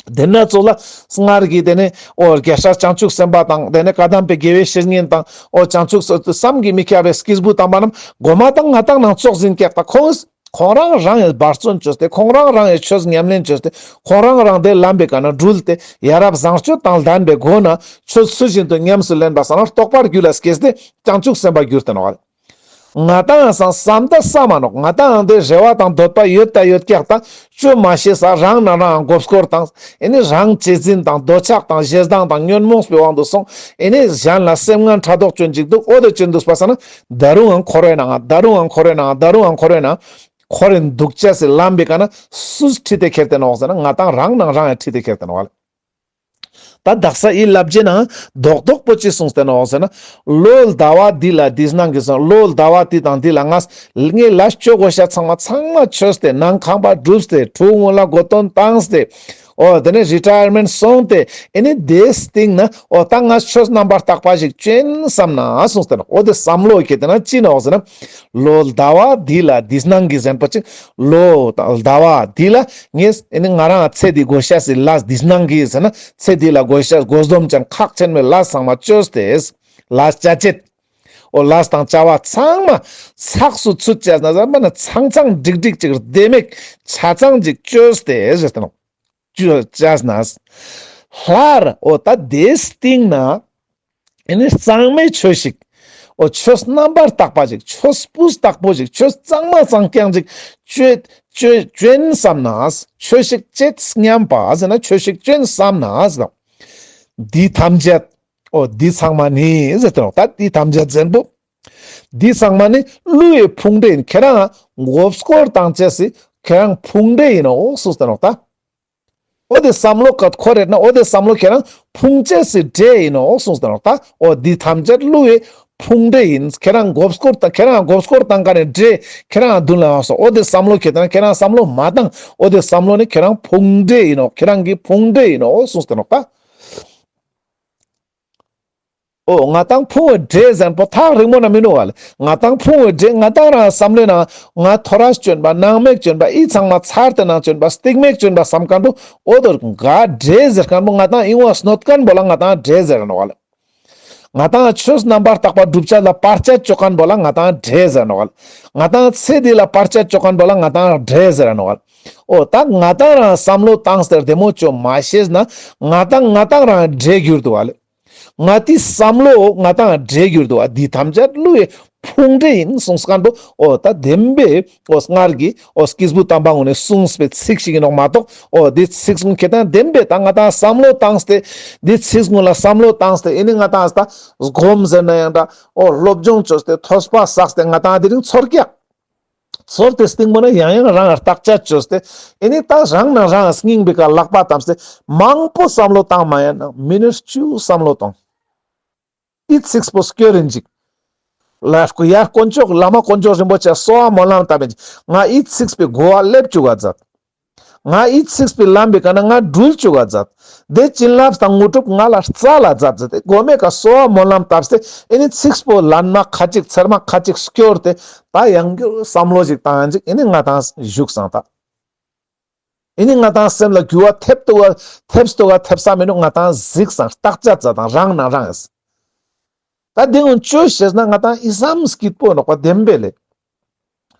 དེ་ན་ཙོགས་ལ་སྔར་གྱི་དེ་ནས་འོ་རྒྱལ་སྲས་བྱང་ཆུབ་སེམས་དཔའ་དང་དེ་ནས་བཀའ་གདམས་པའི་དགེ་བའི་བཤེས་གཉེན་དང་འོ་བྱང་ཆུབ་སེམས་བསམ་གྱིས་མི་ཁྱབ་པའི་སྐྱེས་བུ་དམ་པ་རྣམས་གོ་མ་དང་ང་ཏང་ནང་ཙོགས་ཟིན་ཀྱག་ད་ཁོང་ཁོང་རང་རང་ཡི་འབད་བརྩོན་ཅོས་ཏེ་ཁོང་རང་རང་ཡི་ཆོས་ཉམས་ལེན་ཅོས་ཏེ་ཁོང་རང་རང་དེ་ལམ་པེ་ཀ་ན་འགྲུལ་ཏེ་ཡ་རབས་བཟང་སྤྱོད་དང་ལྡན་པའི་སྒོ་ན་ཆོས་ཚུལ་བཞིན་དུ་ཉམས་སུ་ལེན་པ་སང་ན་རྟོགས་པ་རྒྱུད་ལ་སྐྱེས་ཏེ་བྱང་ཆུབ་སེམས་དཔའ་གྱུར་ཏེ་ནོག་ང་ཏང་སང་བསམ་ད་བསམ་མ་ནོག་ང་ཏང་དེ་རེ་བ་དང་འདོད་པ་ཡོད་ད་ཡོད་ཀྱག་ད་ཅོ་མ་ཤེས་ས་རང་ན་རང་མགོ་སྐོར་དང་ཨེ་ནི་རང་གཅེས་འཛིན་དང་འདོད་ཆགས་དང་ཞེ་སྡང་དང་ཉོན་མོངས་པའི་དབང་དུ་སོང་ཨེ་ནི་གཞན་ལ་སེམས་ངན་ཕྲག་དོག་ཅོན་ཅིག་འདུག་འོ་དེ་ཅོན་འདུག་པ་སང་ན་ད་རུང་ཡང་འཁོར་བའི་ནང་ད་རུང་ཡང་འཁོར་བའི་ནང་ད་རུང་ཡང་འཁོར་བའི་ནང་འཁོར་རིན་འདུག་ཅེས་སི་ལམ་པེ་ཀ་ན་སུས་ཁྲིད་དེ་ཁྱེར་ཏེ་ནོག་ཟེར་ན་ང་ཏང་རང་ནང་རང་ཡང་ཁྲིད་དེ་ཁྱེར་ཏེ་ནོག་ལེ། ད་དག་ས་ཡི་ལབ་ཅེ་ན་རྡོག་རྡོག་པོ་ཅི་གསུངས་ཏེ་ནོག་ཟེར་ན། ལོ་ཟླ་བ་འདི་ལ་འདི་སྣང་གི་ཟེར་ན་ལོ་ཟླ་བ་འདི་དང་འདི་ལ་ངས་ངས་ལས་ཅོ་དགོས་ཤ་ཚང་མ་ཚང་མ་ཅོས་ཏེ་ནང་ཁང་པ་བསྒྲུབས་ཏེ་ཕྲུ་གུ་ངུན་ལ་གོ་དོན་བཏང་སྟེ་འོ་དེ་ནས་རི་ཊ་ཡར་མེནཊ་སོང་སྟེ་ཨེ་ནི་དེའི་སྟིང་ན་འོ་ད་ངས་ཆོས་རྣམ་པར་དག་པ་ཞིག་ཅོ་ཡིན་བསམ་ན་གསུངས་ཏེ་ནོག་འོ་དེ་བསམ་བློ་ཁྱེར་ཏེ་ན་ཅི་ནོག་ཟེར་ན། ལོ་ཟླ་བ་འདི་ལ་འདི་སྣང་གི་ཟེར་མཁན་པོ་ཅིག་ལོ་དང་ཟླ་བ་འདི་ལ་ངས་ཨེ་ནི་ང་རང་ཚེ་འདི་དགོས་ཤ་སི་ལས་འདི་སྣང་གི་ཟེར་ན་ཚེ་འདི་ལ་དགོས་ཤ་དགོས་སྡོམ་ཅན་ཁག་ཆེན་མོའི་ལས་ཚང་མ་ཅོས་ཏེ། ལས་བྱ་བྱེད། འོ་ལས་དང་བྱ་བ་ཚང་མ་ཚགས་སུ་ཚུད་ཅེས་ན་ཟེར་མ་ན་ཚང་ཚང་འགྲིག་འགྲིག་ཅིག་བདེ་མོ་ཆ་ཚང་ཅིག་ཅོས་ཏེ་ཟེར་ཏེ་ནོག་ཅོ་ཅེས་ན། སླར་འོ་ད་དེའི་སྟིང་ན་ཨེ་ནི་གཙང་མའི་ཆོས་ཤིག་འོ་ཆོས་རྣམ་པར་དག་པ་ཅིག་ཆོས་སྤུས་དག་པོ་ཅིག་ཆོས་གཙང་མ་གཙང་རྐྱང་ཅིག་ཅོ་ཅོ་ཅོ་ཨིན་བསམ་ན། ཆོས་ཤིག་ཅོ་སྙམ་པ་ཟེར་ན་ཆོས་ཤིག་ཅོ་ཨིན་བསམ་ན་ཟེར། འདི་ཐམས་ཅད། འོ་འདི་ཚང་མ་ནི་ཟེར་ཏེ་ནོག་ད་འདི་ཐམས་ཅད་ཟེར་པོ། འདི་ཚང་མ་ནི་བསླུ་བའི་ཕུང་འདྲེ་ཨིན། ཁྱེ་རང་མགོ་སྐོར་བཏང་ཅེས་སི་ཁྱེ་རང་ཕུང་འདྲེ་ཨིན་ནོག་གསུངས་ཏེ་ནོག་ད། འོ་དེ་བསམ་བློ་ཁ་འཁོར་རེད་ན་འོ་དེ་བསམ་བློ་ཁྱེ་རང་ཕུང་ཅེས་སི་འདྲེ་ཨིན་ནོག་གསུངས་ཏེ་ནོག་ད། འོ་འདི་ཐམས་ཅད་བསླུ་བའི་ཕུང་འདྲེ་ཨིན། ཁྱེ་རང་མགོ་སྐོར་བཏང་ཁྱེ་རང་མགོ་སྐོར་བཏང་མཁན་ནི་འདྲེ་ཁྱེ་རང་མདུན་ལ་ཡོང་སོང་། འོ་དེ་བསམ་བློ་ཁྱེ་རང་ཁྱེ་རང་བསམ་བློ་མ་བཏང་། འོ་དེ་བསམ་བློ་ནི་ཁྱེ་རང་ཕུང་འདྲེ་ཨིན་ནོག་ཁྱེ་རང་གི་ཕུང་འདྲེ་ཨིན་ནོག་གསུངས་ཏེ་ནོག་ད། འོ་ང་ཏང་ཕུང་བའི་འདྲེ་ཟེར་པོ་ཐག་རིང་མོ་ན་མི་ནུག་ག་ལེ། ང་ཏང་ཕུང་བའི་འདྲེ་ང་ཏང་རང་བསམ་བློའི་ནང་ང་ཐོ་རས་ཅོ་ཨིན་པ་སྣང་མེད་ཅོ་ཨིན་པ་འི་ཚང་མ་ཚར་ཏེ་ནང་ཅོ་ཨིན་པ་སྟིང་མེད་ཅོ་ཨིན་པ་བསམ་མཁན་པོ་འོ་དོ་ག་འདྲེ་ཟེར་མཁན་པོ་ང་ཏང་ཨིན་བ་སྣོད་མཁན་པོ་ལ་ང་ཏང་འདྲེ་ཟེར་ནོག་ག་ལེ། ང་ཏང་ཆོས་རྣམ་པར་དག་པ་སྒྲུབ་བྱ་ལ་བར་ཆད་ཅོ་མཁན་པོ་ལ་ང་ཏང་འདྲེ་ཟེར་ནོག་ག་ལེ། ང་ཏང་ཚེ་འདི་ལ་བར་ཆད་ཅོ་མཁན་པོ་ལ་ང་ཏང་འདྲེ་ཟེར་ནོག་ག་ལེ། འོ་ད་ང་ཏང་རང་བསམ་བློ་བཏང་སྟེ་བདེ་མོ་ཅོ་མ་ཤེས་ན་ང་ཏང་ང་ཏང་རང་འདྲེ་གྱུར་འདུག་ག་ལེ། ང་ཏིའི་བསམ་བློ་ང་ཏང་འདྲེ་གྱུར་འདུག་པ། འདི་ཐམས་ཅད་བསླུ་བའི་ཕུང་འདྲེ་ཨིན་གསུངས་མཁན་པོ་འོ་ད་བདེན་པའི་འོ་སྔར་གྱི་འོ་སྐྱེས་བུ་དམ་པ་ངོ་ནས་གསུངས་པའི་ཚིག་ཞིག་ཨིན་ནོག་མ་གཏོགས། འོ་འདི་ཚིག་གསུང་ཁྱེད་དང་བདེན་པའི་ད་ང་ཏང་བསམ་བློ་བཏང་སྟེ་འདི་ཚིག་གསུང་ལ་བསམ་བློ་བཏང་སྟེ་ཨེ་ནི་ང་ཏང་ད་སྒོམ་ཟེར་ན་ཡང་འདྲ། འོ་སློབ་སྦྱོང་བཅོས་ཏེ་ཐོས་པ་བསགས་ཏེ་ང་ཏང་དེ་རིང་ཚོར་ཀྱག་ཚོར་ཏེ་སྟིང་མོ་ན་ཡང་ཡང་རང་ལ་བརྟག་དཔྱད་བཅོས་ཏེ་ཨེ་ནི་ད་རང་ནང་རང་སྙིང་པོའི་ཀ་ལག་པ་བསྡམས་ཏེ་མང་པོ་བསམ་བློ་བཏང་མ་ཡིན་ན་མི་ནིཊ་བཅུ་བསམ་བློ་གཏོང་། འི་ཚིགས་པོ་སྐྱོར་ཡིན་ཅིག་ལ་ཡར་དཀོན་མཆོག་བླ་མ་དཀོན་མཆོག་རིན་པོ་ཆེ་གསོལ་བ་སྨོན་ལམ་བཏབ་ཡིན་ཅིག་ང་འི་ཚིགས་པོའི་གོ་བ་ལེབ་བཅུག་ག་མཛད། ང་འི་ཚིགས་པོའི་ལམ་པོའི་ཀ་ན་ང་འགྲུལ་བཅུག་ག་མཛད། དེ་བྱིན་རླབས་དང་དངོས་གྲུབ་ང་ལ་སྩལ་ལ་མཛད་ཟེར་ཏེ་གོ་མའི་ཀ་གསོལ་བ་སྨོན་ལམ་བཏབ་སྟེ་ཨེ་ནི་ཚིགས་པོ་ལན་མ་ཁ་ཅིག་ཚེར་མ་ཁ་ཅིག་སྐྱོར་ཏེ་ད་ཡང་བསྐྱར་བསམ་བློ་ཞིག་བཏང་ཡིན་ཅིག་ཨེ་ནི་ང་ཏང་བཞུགས་སང་ད། ཨེ་ནི་ང་ཏང་སེམས་ལ་འགྱུར་བ་ཐེབས་ཏོ་ག་ཐེབས་ཏོ་ག་ཐེབས་ས་མི་འདུག་ང་ཏང་གཟིགས་སང་བརྟག་དཔྱད་མཛད་དང་རང་ནང་རང་ཡིན། ད་དེ་ངོ་བཅོས་ཤེས་ན་ང་ཏང་འི་ཙམ་སྐྱིད་པོ་ནོག་པ་བདེན་པས་ལེ།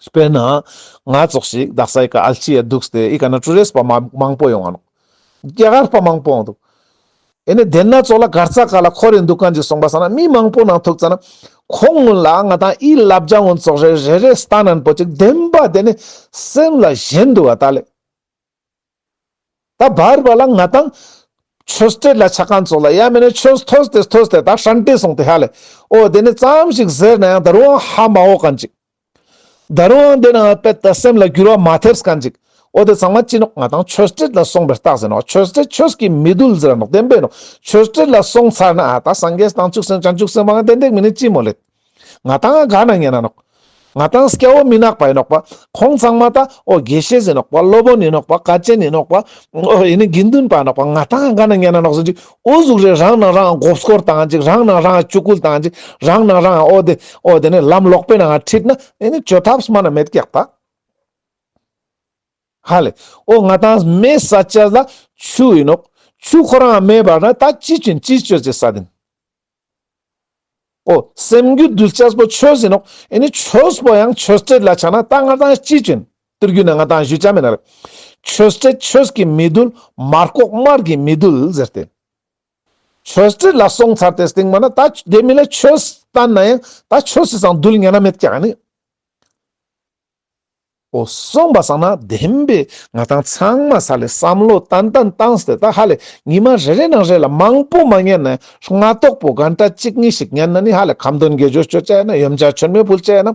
དཔེར་ན་ང་ཙོགས་ཤིག་དག་ས་འི་ཀ་ཨལ་ཅི་ཡ་འདུག་སྟེ་འི་ཀ་ན་ཊུ་རིསྟ་པ་མ་མང་པོ་ཡོང་ང་ནོག་རྒྱ་གར་པ་མང་པོ་ཡོང་འདུག་ཨེ་ནི་དེ་ན་ཙོགས་ལ་གར་ས་ཀ་ལ་ཁོ་རེ་འདུག་མཁན་ཅིག་སོང་པ་སང་ན་མི་མང་པོ་ནང་ཐུག་ཙ་ན་ཁོང་ངོ་ལ་ང་ཏང་འི་བསླབ་བྱ་ངོ་ཙོགས་རེ་རེ་རེ་སྟན་ན་པོ་ཅིག་བདེན་པ་དེ་ནི་སེམས་ལ་ཞེན་འདུག་ག་ད་ལེ། ད་བར་བར་ལ་ང་ཏང་ཆོས་སྲིད་ལ་ཆ་མཁན་ཙོགས་ལ་ཡ་མེད་ན་ཆོས་ཐོས་ཏེ་ཐོས་ཏེ་ད་ཧྲན་ཏེ་སོང་སྟེ་ཧ་ལེ། འོ་དེ་ནི་ཙམ་ཞིག་ཟེར་ན་ཡང་ད་རུང་ཧ་མ་གོ་མཁན་ཅིག་ད་རུང་དེ་ནང་དཔེ་ད་སེམས་ལ་འགྱུར་བ་མ་ཐེབས་མཁན་ཅིག་འོ་དེ་ཚང་མ་ཅི་ནོག་ང་ཏང་ཆོས་སྲིད་ལ་སོང་བའི་རྟགས་ཟེར་ནོག་ཆོས་སྲིད་ཆོས་ཀྱི་མི་འདུལ་ཟེར་ནོག་བདེན་པས་ནོག་ཆོས་སྲིད་ལ་སོང་ཚར་ན་ཨ་ད་སངས་རྒྱས་དང་ཆུ་སྲིན་བྱང་ཆུབ་སེམས་དཔའ་ང་ཏན་ཏན་མི་ནི་ཅི་མོ་ལེ། ང་ཏང་ག་ན་ཉན་ན་ནོག་ང་ཏང་སྐྱ་བོ་མི་ནག་པ་ཡིན་ནོག་པ། ཁོང་ཚང་མ་ད་འོ་དགེ་བཤེས་ཡིན་ནོག་པ། སློབ་དཔོན་ཡིན་ནོག་པ། དཀའ་ཆེན་ཡིན་ནོག་པ། འོ་ཡིན་ནི་དགེ་འདུན་པ་ཡིན་ནོག་པ། ང་ཏང་ག་ན་ཉན་ན་ནོག་ཟེར་ཅིག་འོ་ཟུག་རེ་རང་ནང་རང་མགོ་སྐོར་བཏང་ཅིག་རང་ནང་རང་ཆུ་ཁུལ་བཏང་ཅིག་རང་ནང་རང་འོ་དེ་འོ་དེ་ནི་ལམ་ལོག་པའི་ནང་ཁྲིད་ན་ཨེ་ནི་བཅོ་ཐབས་མ་ན་མེད་ཀྱག་ད། ཧ་ལེ། འོ་ང་ཏང་མེ་ས་ཆ་ལ་ཆུ་ཡིན་ནོག་ཆུ་ཁོ་རང་མེ་འབར་ན་ད་ཅི་ཆུན་ཅི་ཆོས་ཅི་ས་དིན། འོ་སེམས་རྒྱུད་འདུལ་ཅེས་པོ་ཆོས་ཡིན་ནོག་ཨེ་ནི་ཆོས་པོ་ཡང་ཆོས་སྲིད་ལ་ཆ་ན་ད་ང་ཏང་ཅི་ཆུན་དུར་རྒྱུ་ན་ང་ཏང་ཞུ་ཆ་མེད་ན་རེ། ཆོས་སྲིད་ཆོས་ཀྱི་མི་འདུལ་མར་ཁོག་དམར་གྱི་མི་འདུལ་ཟེར་ཏེ། ཆོས་སྲིད་ལ་སོང་ཚར་ཏེ་སྟིང་མ་ན་ད་དེ་མི་ལ་ཆོས་བསྟན་ན་ཡང་ད་ཆོས་སི་སང་འདུལ་ཉན་ན་མེད་ཀྱག་ནི། འོ་སོང་པ་སང་ན་བདེན་པའི་ང་ཏང་ཚང་མ་ས་ལེ་བསམ་བློ་ཏན་ཏན་བཏང་སྟེ་ད་ཧ་ལེ་ཉི་མ་རེ་རེ་ནང་རེ་ལ་མང་པོ་མ་ཉན་ན་སྔ་ཏོག་པོ་གན་ཏ་གཅིག་གཉིས་ཤིག་ཉན་ན་ནི་ཧ་ལེ་ཁ་འདོན་དགེ་སྦྱོར་ཅོ་ཅེས་ན་ཡོན་ཆབ་མཆོད་མེ་ཕུལ་ཅེས་ན་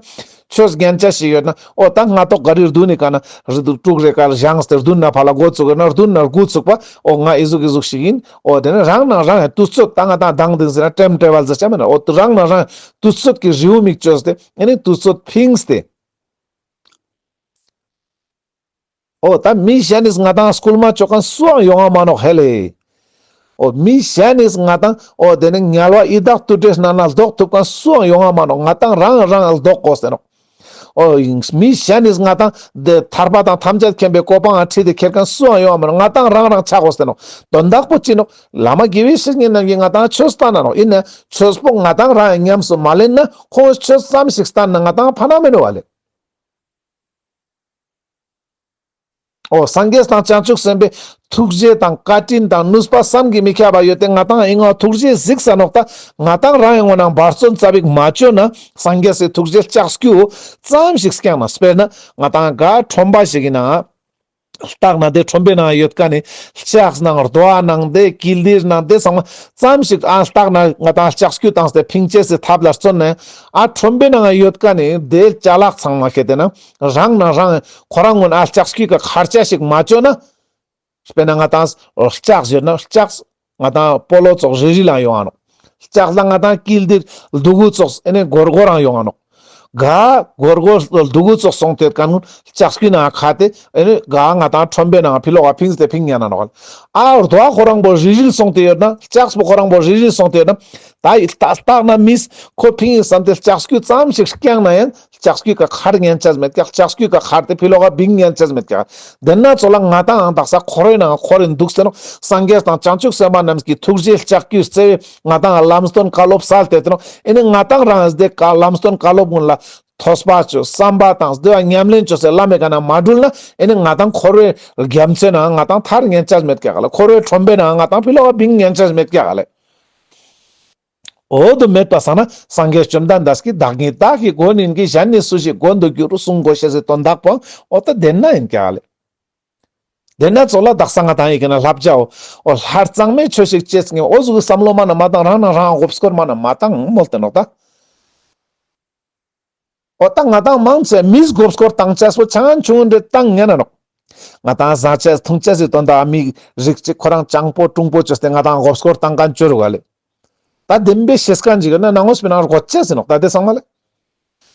ཆོས་ཉན་ཅེས་ཤིག་ཡོད་ན་འོ་ད་སྔ་ཏོག་ག་རི་རྡུན་ནི་ཀ་ན་རི་དུ་དྲུག་རེ་ཀ་ལ་བཞེངས་ཏེ་རྡུན་ན་ཕ་ལ་འགོ་ཚུགས་ན་རྡུན་ན་འགོ་ཚུགས་པ་འོ་ང་ཨི་ཟུག་ཨི་ཟུག་ཤིག་ཡིན། འོ་དེ་ནི་རང་ནང་རང་དུས་ཚོད་ད་ང་ཏང་དང་དེང་ཟེར་ན་ཊེམ་ཊེ་བལ་ཟེར་ཅེས་མེད་ན་འོ་རང་ནང་རང་དུས་ཚོད་ཀྱི་རེའུ་མིག་བཅོས་ཏེ་ཨེ་ནི་དུས་ཚོད་ཕིངས་ཏེ། འོ་ད་མི་གཞན་ནིས་ང་ཏང་སྐུལ་མ་ཅོ་མཁན་སུའང་ཡོང་ང་མ་ནོག་ཧེ་ལེ། འོ་མི་གཞན་ནིས་ང་ཏང་འོ་དེ་ནི་དམྱལ་བ་ཡི་དྭགས་དུད་འགྲོའི་ནང་ན་ལྡོག་ཐུབ་མཁན་སུའང་ཡོང་ང་མ་ནོག་ང་ཏང་རང་རང་ལྡོག་དགོས་ཟེར་ནོག་འོ་མི་གཞན་ནིས་ང་ཏང་དེ་ཐར་པ་དང་ཐམས་ཅད་མཁྱེན་པའི་གོ་འཕང་ང་ཁྲིད་དེ་ཁྱེར་མཁན་སུའང་ཡོང་ང་མ་ནོག་ང་ཏང་རང་རང་ཆ་དགོས་ཟེར་ནོག་དོན་དག་པོ་ཅི་ནོག་བླ་མ་དགེ་བའི་བཤེས་གཉེན་རྣམས་ཀྱིས་ང་ཏང་ཆོས་བསྟན་ན་ནོག་ཡིན་ན་ཆོས་པོ་ང་ཏང་རང་ཉམས་སུ་མ་ལེན་ན་ཁོང་ཆོས་ཙམ་ཞིག་བསྟན་ན་ང་ཏང་ཕན་ན་མེད་ནོག་བ་ལེ། འོ་སངས་རྒྱས་དང་བྱང་ཆུབ་སེམས་དཔའི་ཐུགས་རྗེ་དང་བཀའ་དྲིན་དང་ནུས་པ་བསམ་གྱིས་མི་ཁྱབ་པ་ཡོད་དེ་ང་ཏང་ཨིན་ང་ཐུགས་རྗེ་གཟིགས་ས་ནོག་ད། ང་ཏང་རང་ཨིན་ང་ནང་འབད་བརྩོན་ཙ་པིག་མ་ཅོ་ན་སངས་རྒྱས་སི་ཐུགས་རྗེ་ལྕགས་ཀྱུ་ཙམ་ཞིག་སྐྱངས་ན། དཔེར་ན་ང་ཏང་ག་ཁྲོན་པ་ཞིག་ཨིན་ན། ལྟག་ན་དེ་ཁྲོན་པའི་ནང་ཡོད་ཁན་ནི་ལྕགས་ནང་རྡོ་ཨ་ནང་དེ་ཀིལ་དིར་ནང་དེ་ཚང་མ་ཙམ་ཞིག་ཨ་ལྟག་ན་ང་ཏང་ལྕགས་ཀྱུ་བཏང་སྟེ་ཕིང་ཅེས་སི་ཐབས་ལ་བརྩོན་ན་ཨ་ཁྲོན་པའི་ནང་ཡོད་ཁན་ནི་དེ་ཅ་ལག་ཚང་མ་ཁེ་ཏེ་ན་རང་ན་རང་ཁོ་རང་ངོ་ན་ཨ་ལྕགས་ཀྱུ་ཀ་ཁར་ཆ་ཞིག་མ་ཅོ་ན། དཔེར་ན་ང་ཏང་ལྕགས་ཟེར་ན་ལྕགས་ང་ཏང་སྤོ་ལོ་ཙོགས་རིལ་རིལ་ལ་ཡོང་ང་ནོག། ལྕགས་ལ་ང་ཏང་ཀིལ་དིར་རྡོ་གུ་ཙོགས་ཨེ་ནི་སྒོར་སྒོར་རང་ཡོང་ང་ནོག། ག་སྒོར་སྒོར་རྡོ་གུ་ཙོགས་སོང་སྟེ་ཡོད་ཁན་ལྕགས་ཀྱུ་ནང་ཁ་ཏེ་ཨེ་ནི་ག་ང་ཏང་ཁྲོན་པའི་ནང་ཕི་ལོག་ག་ཕིངས་ཏེ་ཕིང་ཉན་ན་ནོག། ཨ་རྡོ་ཁོ་རང་པོ་རིལ་རིལ་སོང་སྟེ་ཡོད་ན་ལྕགས་པོ་ཁོ་རང་པོ་རིལ་རིལ་སོང་སྟེ་ཡོད་ན་ད་ལྟ་ལྟག་ན་མིས་ཁོ་ཕིང་ཡིན་བསམ་སྟེ་ལྕགས་ཀྱུ་ཙམ་ཞིག་སྐྱངས་ན་ཡང་། ལྕགས་ཀྱུ་ཀ་ཁར་ཉན་ཅེས་མེད་ཀྱག། ལྕགས་ཀྱུ་ཀ་ཁར་ཏེ་ཕི་ལོག་ག་བིང་ཉན་ཅེས་མེད་ཀྱག། དེ་ན་ཙོགས་ལ་ང་ཏང་ཨང་དག་ས་འཁོར་བའི་ནང་འཁོར་རིན་འདུག་ཟེར་ནོག། སངས་རྒྱས་དང་བྱང་ཆུབ་སེམས་དཔའ་རྣམས་ཀྱི་ཐུགས་རྗེའི་ལྕགས་ཀྱུ་རྩེ་བའི་ང་ཏང་ལམ་སྟོན་བཀའ་སློབ་སལ་ཏེ་ཏེ་ནོག། ཨེ་ནི་ང་ཏང་རང་ཨེ་དེ་ཀ་ལམ་སྟོན་བཀའ་སློབ་ཀུན་ལ་ཐོས་པ་ཅོས་བསམ་པ་བཏང་སྟེ་བ་ཉམས་ལེན་ཅོས་སེ་ལམ་མེ་ཀ་ན་མ་དྲུལ་ན་ཨེ་ནི་ང་ཏང་འཁོར་བའི་རྒྱ་མཚོའི་ནང་ང་ཏང་ཐར་ཉན་ཅེས་མེད་ཀྱག་ལེ། འཁོར་བའི་ཁྲོན་པའི་ནང་ང་ཏང་ཕི་ལོག་ག་བིང་ཉན་ཅེས་མེད་ཀྱག་ལེ། འོ་དུ་མེད་པ་སང་ན་སངས་རྒྱས་བཅོམ་ལྡན་འདས་ཀྱིས་བདག་ཉིད་བདག་གི་མགོན་ཡིན་གྱི། གཞན་ནི་སུ་ཞིག་མགོན་དུ་འགྱུར་གསུང་དགོས་ཤེས་སི་དོན་དག་པོ་འོ་ད་དེ་ན་ཡིན་ཀྱག་ལེ། དེ་ན་ཙོགས་ལ་དག་ས་ང་ཏང་ཡི་གེ་ན་བསླབ་བྱའོ། འོ་ལྷར་གཙང་མའི་ཆོས་ཤིག་ཅེས་ངེ་འོ་ཟུག་བསམ་བློ་མ་ན་མ་བཏང་རང་ན་རང་མགོ་སྐོར་མ་ན་མ་བཏང་མོལ་ཏེ་ནོག་ད། འོ་ད་ང་ཏང་མང་ཆེ་མིས་མགོ་སྐོར་བཏང་ཅེས་པོ་ཆང་ཆུང་འདྲེ་བཏང་ཉན་ན་ནོག། ང་ཏང་ཟ་ཅེས་འཐུང་ཅེས་སི་དོན་དག་མི་རིགས་ཅིག་ཁོ་རང་སྤྱང་པོ་གྲུང་པོ་ཅོས་ཏེ་ང་ཏང་མགོ་སྐོར་བཏང་མཁན་ཅོ་རུག་ག་ལེ། ད་བདེན་པའི་ཤེས་མཁན་ཅིག་ཡོད་ན་ནང་ངོས་པའི་ནང་རྒོད་ཅེས་ཟེར་ནོག་ད་དེ་ཚང་མ་ལེ།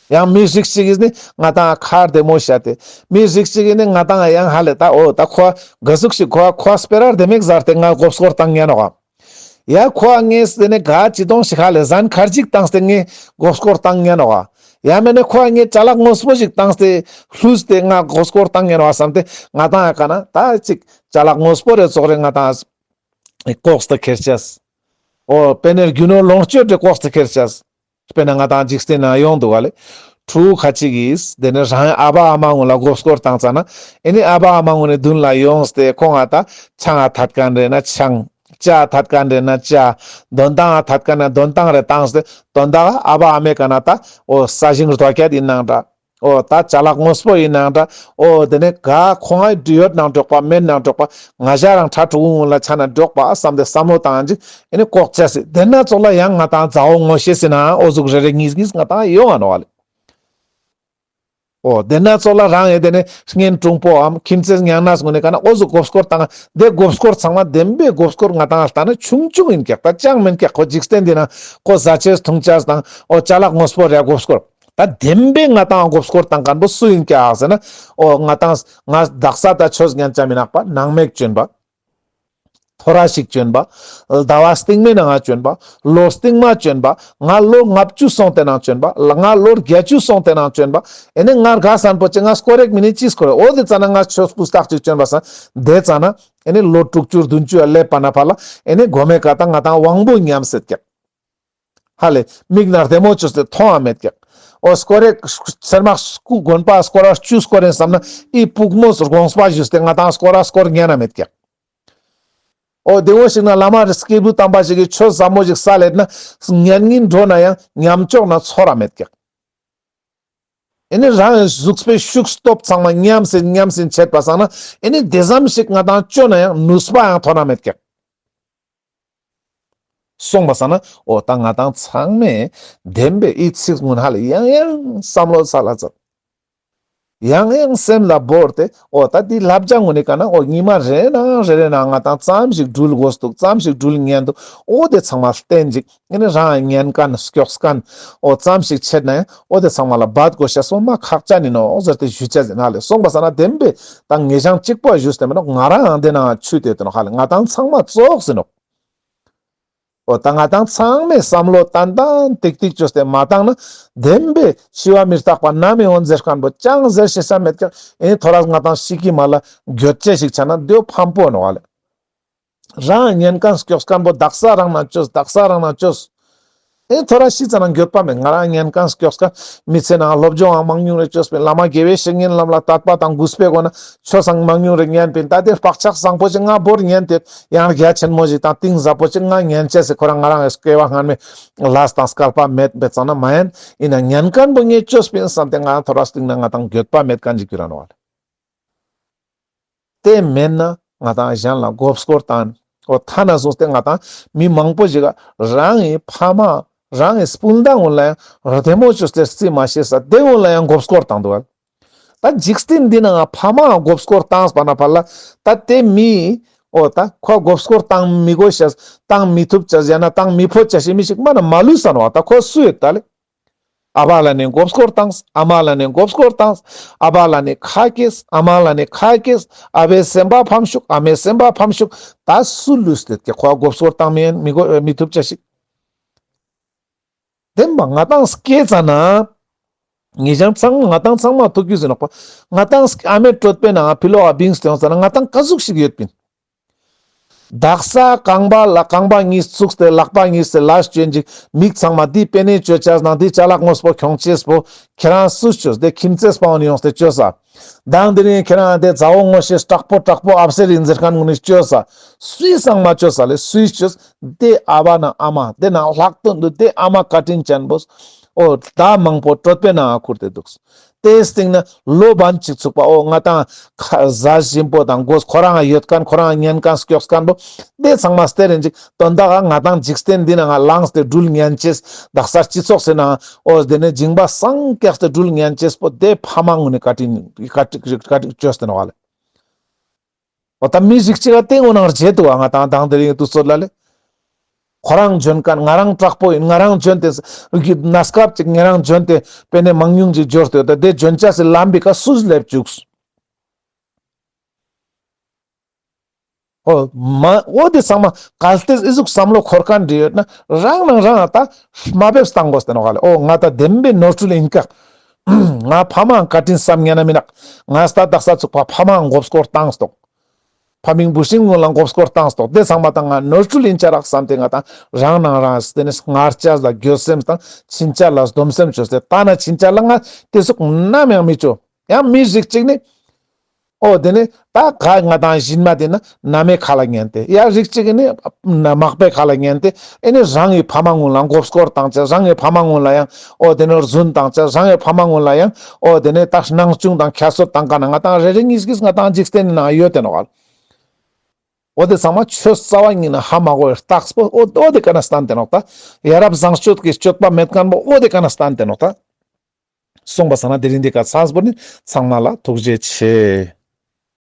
ཡང་མི་རིགས་ཅིག་ཡིན་ནི་ང་ཏང་ཁ་བདེ་མོ་བཤད་དེ། མི་རིགས་ཅིག་ཡིན་ནི་ང་ཏང་ཡང་ཧ་ལེ་ད་འོ་ད་ཁོ་ག་ཟུག་ཞིག་ཁོ་ཁོ་སྤེ་ར་བདེ་མོ་ཟེར་ཏེ་ང་མགོ་སྐོར་བཏང་ཉན་ནོག་ག། ཡ་ཁོ་ངས་དེ་ནས་ག་ཅི་དོང་ཞིག་ཧ་ལེ་ཟན་ཁར་ཅིག་བཏང་སྟེ་ངས་མགོ་སྐོར་བཏང་ཉན་ནོག་ག། ཡ་མེད་ན་ཁོ་ངས་ཅ་ལག་དངོས་པོ་ཞིག་བཏང་སྟེ་ལྷུས་ཏེ་ང་མགོ་སྐོར་བཏང་ཉན་ནོག་ག་བསམ་སྟེ་ང་ཏང་ཡ་ག་ན་ད་ཅིག་ཅ་ལག་དངོས་པོ་རེ་ཙོགས་རེ་ང་ཏང་ལྐོག་སྟེ་ཁྱེར་ཅེས། འོ་དཔེར་ན་རྒྱུ་ནོར་ལོངས་སྤྱོད་རེ་ལྐོག་སྟེ་ཁྱེར་ཅེས། དཔེར་ན་ང་ཏང་འཇིག་རྟེན་ན་ཡོང་འདུག་ག་ལེ། ཕྲུ་གུ་ཁ་ཅིག་གིས་དེ་ནས་རང་ཨ་བ་ཨ་མ་ངོ་ལ་མགོ་སྐོར་བཏང་ཙ་ན་ཨེ་ནི་ཨ་བ་ཨ་མ་ངོ་ནས་མདུན་ལ་ཡོངས་ཏེ་ཁོང་ང་ད་ཆང་ང་ཐད་མཁན་རེ་ན་ཆང་། ཇ་ཐད་མཁན་རེ་ན་ཇ། འདོན་ཐང་ང་ཐད་མཁན་ན་འདོན་ཐང་རེ་བཏང་སྟེ་དོན་དག་ཨ་བ་ཨ་མའི་ཀ་ན་ད་འོ་ས་ཞིང་རྡོ་ཁྱད་ཡིན་ནང་འདྲ། འོ་ད་ཅ་ལག་དངོས་པོ་ཡིན་ནང་འདྲ། འོ་དེ་ནས་ག་ཁོང་ང་ཡོད་ནང་འགྲོགས་པ་མེད་ནང་འགྲོགས་པ་ང་ཞ་རང་ཕྲུ་གུ་ངོ་ལ་ཆ་ན་འགྲོགས་པ་བསམ་སྟེ་བསམ་བློ་བཏང་ཅིག་ཨེ་ནི་ལྐོག་ཅེས་སི་དེ་ན་ཙོགས་ལ་ཡང་ང་ཏང་མཛའ་བོ་ངོ་ཤེས་སི་ན་འོ་ཟུག་རེ་རེ་གཉིས་གཉིས་ང་ཏང་ཡོང་ང་ནོག་ག་ལེ། འོ་དེ་ན་ཙོགས་ལ་རང་ཨེ་དེ་ནས་གཉེན་དྲུང་པོའམ་ཁྱིམ་མཚེས་ཉང་ནས་ངོ་ནས་ཀ་ན་འོ་ཟུག་མགོ་སྐོར་བཏང་། དེ་མགོ་སྐོར་ཚང་མ་བདེན་པའི་མགོ་སྐོར་ང་ཏང་ལྟ་ན་ཆུང་ཆུང་ཡིན་ཀྱག་ད་ཅང་མིན་ཀྱག་ཁོ་འཇིག་རྟེན་འདི་ན་ཁོ་ཟ་ཅེས་འཐུང་ཅེས་དང་འོ་ཅ་ལག་དངོས་པོ་རེ་མགོ་སྐོར། ད་བདེན་པའི་ང་ཏང་མགོ་སྐོར་བཏང་མཁན་པོ་སུ་ཡིན་ཀྱག་ཟེར་ན། འོ་ང་ཏང་ང་དག་ས་ད་ཆོས་ཉན་ཅ་མི་ནག་པ་ནང་མེད་བྱོན་པ། ཐོ་རས་ཤིག་བྱོན་པ། ཟླ་བ་སྟིང་མའི་ནང་ང་བྱོན་པ། ལོ་སྟིང་མ་བྱོན་པ། ང་ལོ་ལྔ་བཅུ་སོང་སྟེ་ནང་བྱོན་པ། ང་ལོ་བརྒྱད་ཅུ་སོང་སྟེ་ནང་བྱོན་པ། ཨེ་ནི་ང་དགའ་སན་པོ་ཅི་ང་སྐོར་རེག་མི་ནི་ཅི་སྐོར་རེ་འོ་དེ་ཙ་ན་ང་ཆོས་སྤུས་དག་ཅིག་བྱོན་པ་སང་དེ་ཙ་ན་ཨེ་ནི་ལོ་དྲུག་ཅུ་བདུན་ཅུ་ཡ་སླེབས་པ་ན་ཕར་ལ་ཨེ་ནི་གོ་མའི་ཀ་ད་ང་ཏང་དབང་པོ་ཉམས་སེད་ཀྱག། ཧ་ལེ་མིག་ན་བདེ་མོ་བཅོས་ཏེ་མཐོང་ང་མེད་ཀྱག། འོ་སྐོར་རེ་ཚེར་མ་སྐུ་དགོན་པ་སྐོར་ར་བཅུ་སྐོར་རེ་བསམ་ན་ཨི་པུག་མོ་དགོངས་པ་ཞུས་ཏེ་ང་ཏང་སྐོར་ར་སྐོར་ཉན་ན་མེད་ཀྱག། འོ་དེ་འོ་ཞིག་ན་བླ་མ་རེ་སྐྱེས་བུ་དམ་པ་ཞིག་གི་ཆོས་ཟབ་མོ་ཞིག་སལ་ལེད་ན་ཉན་གིན་འགྲོ་ན་ཡང་ཉམས་ཆོག་ན་ཚོར་ར་མེད་ཀྱག། ཨེ་ནི་རང་གཟུགས་པོའི་ཤུགས་སྟོབས་ཚང་མ་ཉམས་སེ་ཉམས་སེ་ཆད་པ་སང་ན་ཨེ་ནི་དེ་ཙམ་ཞིག་ང་ཏང་བཅོ་ན་ཡང་ནུས་པ་ཡང་ཐོན་ན་མེད་ཀྱག། སོང་པ་སང་ན་འོ་ད་ང་ཏང་ཚང་མས་བདེན་པའི་ཨི་ཚིག་སྔོན་ཧ་ལེ་ཡང་ཡང་བསམ་བློ་ས་ལ་ཚར། ཡང་ཡང་སེམས་ལ་བོར་ཏེ་འོ་ད་འདི་བསླབ་བྱ་ངོ་ནི་ཀ་ན་འོ་ཉི་མ་རེ་ན་རེ་རེ་ན་ང་ཏང་ཙམ་ཞིག་འགྲུལ་དགོས་འདུག་ཙམ་ཞིག་འགྲུལ་ཉན་འདུག། འོ་དེ་ཚང་མ་བསྟན་ཅིག་ཨེ་ནི་རང་ཉན་མཁན་སྐྱོགས་མཁན་འོ་ཙམ་ཞིག་ཆད་ན་ཡང་འོ་དེ་ཚང་མ་ལ་བད་དགོས་ཤེས་སོ་མ་ཁག་ཅན་ཡིན་ནོག་ཟེར་ཏེ་ཞུ་ཅེས་ཡིན་ཧ་ལེ། སོང་པ་སང་ན་བདེན་པའི་ད་ངེས་ཤང་གཅིག་པོ་ཞུས་ཏེ་མིན་ནོག། ང་རང་ཡང་དེ་ནང་ཆུད་དེ་ཡོད་ནོག་ཧ་ལེ། ང་ཏང་ཚང་མ་ཙོགས་ཡིན་ནོག། འོ་ད་ང་ཏང་ཚང་མས་བསམ་བློ་ཏན་ཏན་ཏིག་ཏིག་བཅོས་ཏེ་མ་བཏང་ན་བདེན་པའི་འཆི་བ་མི་རྟག་པ་ནམ་ཡོང་ཟེར་མཁན་པོ་ཅང་ཟེར་ཤེས་ས་མེད་ཀྱག། ཨེ་ནི་ཐོ་རས་ང་ཏང་ཤི་ཀི་མ་ལ་འགྱོད་ཅེས་ཞིག་ཆ་ན་དེའོ་ཕམ་པོ་ནོག་ཧ་ལེ། རང་ཉན་མཁན་སྐྱོགས་མཁན་པོ་དག་ས་རང་ན་བཅོས། དག་ས་རང་ན་བཅོས། ཨེ་ཐོ་རེ་ཤི་ཙ་ན་འགྱོད་པ་མེད། ང་རང་ཉན་ཁན་སྐྱོགས་ཁན་མི་ཚེ་ནང་སློབ་སྦྱོང་མང་ཉུང་རེ་ཅོས་པིན། བླ་མ་དགེ་བའི་བཤེས་གཉེན་ལམ་ལ་དད་པ་དང་གུས་པའི་སྒོ་ནས་ཆོས་སང་མང་ཉུང་རེ་ཉན་པིན། ད་དེ་བག་ཆགས་བཟང་པོ་ཞིག་ང་བོར་ཉན་ཏེ་ཡང་རྒྱ་ཆེན་མོ་ཞིག་དང་གཏིང་ཟབ་པོ་ཞིག་ང་ཉན་ཅེས་སི་ཁོ་རང་ང་རང་སྐྱེ་བ་སྔན་མའི་ལས་དང་སྐལ་པ་མེད་པའི་ཙ་ན་མ་ཡིན། ཡིན་ན་ཉན་ཁན་པོ་ངས་ཅོས་པིན་བསམ་སྟེ་ང་ཐོ་རེ་སྟིང་ན་ང་དང་འགྱོད་པ་མེད་ཁན་ཞིག་གྱུར་ར་ནོག་ལེ། དེ་མེད་ན་ང་དང་གཞན་ལ་མགོ་སྐོར་བཏང་། འོ་ཐ་ན་སོང་སྟེ་ང་དང་མི་མང་པོ་ཞིག་ག་རང་གི་ཕ་མ་རང་གི་སྤུན་ཟླ་ཀུན་ལ་ཡང་རྡེ་མོ་ཅོས་ཏེ་རྩིས་མ་ཤེས་ས་དེ་ཀུན་ལ་ཡང་མགོ་སྐོར་བཏང་འདུག་ག། ད་འཇིག་རྟེན་འདི་ནང་ཕ་མ་མགོ་སྐོར་བཏང་པ་ན་ཕར་ལ་ད་དེ་མི་འོ་ད་ཁོ་མགོ་སྐོར་བཏང་མི་དགོས་ཤེས་བཏང་མི་ཐུབ་ཅེས་ཡང་ན་བཏང་མི་ཕོད་ཅེས་ཤེས་མི་ཞིག་མ་ན་མ་ལུས་ས་ནོག། ད་ཁོ་སུ་ཡོད་ད་ལེ། ཨ་བ་ལ་ནི་མགོ་སྐོར་བཏང་། ཨ་མ་ལ་ནི་མགོ་སྐོར་བཏང་། ཨ་བ་ལ་ནི་ཁ་སྐྱེས། ཨ་མ་ལ་ནི་ཁ་སྐྱེས། ཨ་བའི་སེམས་པ་ཕམ་ཤུགས། ཨ་མའི་སེམས་པ་ཕམ་ཤུགས། ད་སུ་ལུས་ཏེ་ཀྱེ་ཁོ་མགོ་སྐོར་བཏང་མི་ཡིན་མི་གོ་མི་ཐུབ་ཅེས་ཤིག། དེན་པ་ང་དང་སྐྱེས་ཙ་ན་ངེད་ཅག་ཚང་མ་ང་དང་ཚང་མ་ཐུག་རྒྱུ་ཟེར་ནོག་པ། ང་དང་ཨ་མའི་གྲོད་པའི་ནང་ཕི་ལོག་ག་བིངས་ཏེ་ཡོང་ཙ་ན་ང་དང་ཀ་ཟུག་ཞིག་ཡོད་པིན། དག་ས་རྐང་པ་ལ་རྐང་པ་གཉིས་བཙུགས་ཏེ་ལག་པ་གཉིས་ཏེ་ལ་སྤྱོད་ཅིག་མིག་ཚང་མ་འདི་པེ་ནེ་ཅོ་ཅེས་ནང་འདི་ཅ་ལག་དངོས་པོ་ཁྱོང་ཅེས་པོ་ཁྱེད་རང་སུས་ཅོས་ཏེ་ཁྱིམ་མཚེས་པ་ཀུན་ནི་ཡོངས་ཏེ་ཅོས་ས། དང་དེ་རིང་ཁྱེད་རང་དེ་མཛའ་བོ་ངོ་ཤེས་དྲག་པོ་དྲག་པོ་ཨབ་སེ་རིན་ཟེར་ཁན་ཀུན་ནི་ཅོས་ས། སུའི་སང་མ་ཅོས་ས་ལེ། སུས་ཅོས། དེ་ཨ་བ་ན་ཨ་མ་དེ་ན་ལྷག་དོན་དུ་དེ་ཨ་མ་བཀའ་དྲིན་ཅན་པོས་འོ་ཟླ་མང་པོ་གྲོད་པའི་ནང་ཁུར་ཏེ་འདུག། དེའི་སྟེང་ན་ལོ་བན་ཅིག་ཚུགས་པ་འོ་ང་དང་ཁ་ཟ་ཞིམ་པོ་དང་གོས་ཁོ་རང་ཡོད་ཁན་ཁོ་རང་ཉན་ཁན་སྐྱོགས་ཁན་པོ་དེ་ཚང་མ་སྟེར་རིན་ཅིག་དོན་དག་ག་ང་དང་འཇིག་རྟེན་འདི་ནང་ང་ལངས་ཏེ་འགྲུལ་ཉན་ཅེས་དག་ས་སྤྱི་ཚོགས་སི་ནང་འོ་དེ་ནས་འཇིང་པ་སངས་རྒྱས་ཏེ་འགྲུལ་ཉན་ཅེས་པོ་དེ་ཕ་མ་ཀུན་ནི་བཀའ་དྲིན་བཀའ་དྲིན་བཀའ་དྲིན་ཅོས་ཏེ་ནོག་ལེ། འོ་ད་མི་རིགས་ཅིག་ག་དེ་ངོ་ནང་རྗེད་དུ་བ་ང་དང་དང་དེ་རིང་དུས་ཚོད་ལ་ལེ། ཁོ་རང་འཇོན་ཁན་ང་རང་དྲག་པོ་ཡིན། ང་རང་འཇོན་ཏེ་གནས་སྐབས་ཅིག་ང་རང་འཇོན་ཏེ་པེ་ནེ་མང་ཉུང་ཅིག་འབྱོར་ཏེ་ད་དེ་འཇོན་ཅེས་སི་ལམ་བི་ཀ་སུས་ལེབ་བཅུགས། འོ་མ་འོ་དེ་ཚང་མ་གལ་ཏེ་ཨི་ཟུག་བསམ་བློ་འཁོར་ཁན་འདྲི་ཡོད་ན་རང་ནང་རང་ད་མ་བེབས་བཏང་དགོས་ཏེ་ནོག་ལེ། འོ་ང་ད་བདེན་པའི་ནོར་འཁྲུལ་ཡིན་ཀ། ང་ཕ་མ་བཀའ་དྲིན་བསམ་ཉན་ན་མི་ནག། ང་ད་དག་ས་ཚུགས་པ་ཕ་མ་མགོ་སྐོར་བཏང་སྟོག། ཕ་མིང་བུ་སྲིང་ཀུན་ལ་མགོ་སྐོར་བཏང་སྟོག། དེ་ཚང་མ་ད་ང་ནོར་འཁྲུལ་ཡིན་ཅ་རག་བསམ་སྟེ་ང་ད་རང་ནང་རང་དེ་ནས་ངར་ཅེས་ལ་འགྱོད་སེམས་དང་ཕྱིན་ཅ་ལ་སྡོམ་སེམས་བཅོས་ཏེ་ད་ན་ཕྱིན་ཅ་ལ་ང་དེ་ཟུག་ནམ་ཡང་མི་བཅོ། ཡང་མི་རིགས་ཅིག་ནི། འོ་དེ་ནི་ད་ག་ང་དང་ཞིན་མ་དེ་ན་ན་མའི་ཁ་ལ་ཉན་ཏེ། ཡང་རིགས་ཅིག་ནི་ན་མག་པའི་ཁ་ལ་ཉན་ཏེ། ཨེ་ནི་རང་གི་ཕ་མ་ཀུན་ལ་མགོ་སྐོར་བཏང་ཅེས། རང་གི་ཕ་མ་ཀུན་ལ་ཡང་འོ་དེ་ནི་རྫུན་བཏང་ཅེས། རང་གི་ཕ་མ་ཀུན་ལ་ཡང་འོ་དེ་ནི་ད་སྣང་ཆུང་དང་ཁྱད་གསོད་བཏང་ཀ་ན་ང་དང་རེ་རེ་གཉིས་གཉིས་ང་དང་འཇིག་རྟེན་ནི་ནང་ཡོད་དེ་ནོག་ལེ། འོ་དེ་ཚང་མ་ཆོས་རྩ་བ་ཉིད་ནས་ཧ་མ་གོ་བའི་རྟགས་པོ་འོ་འོ་དེ་ཀ་ན་སྟན་ཏེ་ནོག་ད། ཡ་རབས་བཟང་སྤྱོད་ཀྱི་སྤྱོད་པ་མེད་ཁན་པོ་འོ་དེ་ཀ་ན་སྟན་ཏེ་ནོག་ད། སོང་པ་སང་ན་དེ་རིང་འདི་ཀ་ཚང་པོ་ནི་ཚང་མ་ལ་ཐུགས་རྗེ་ཆེ།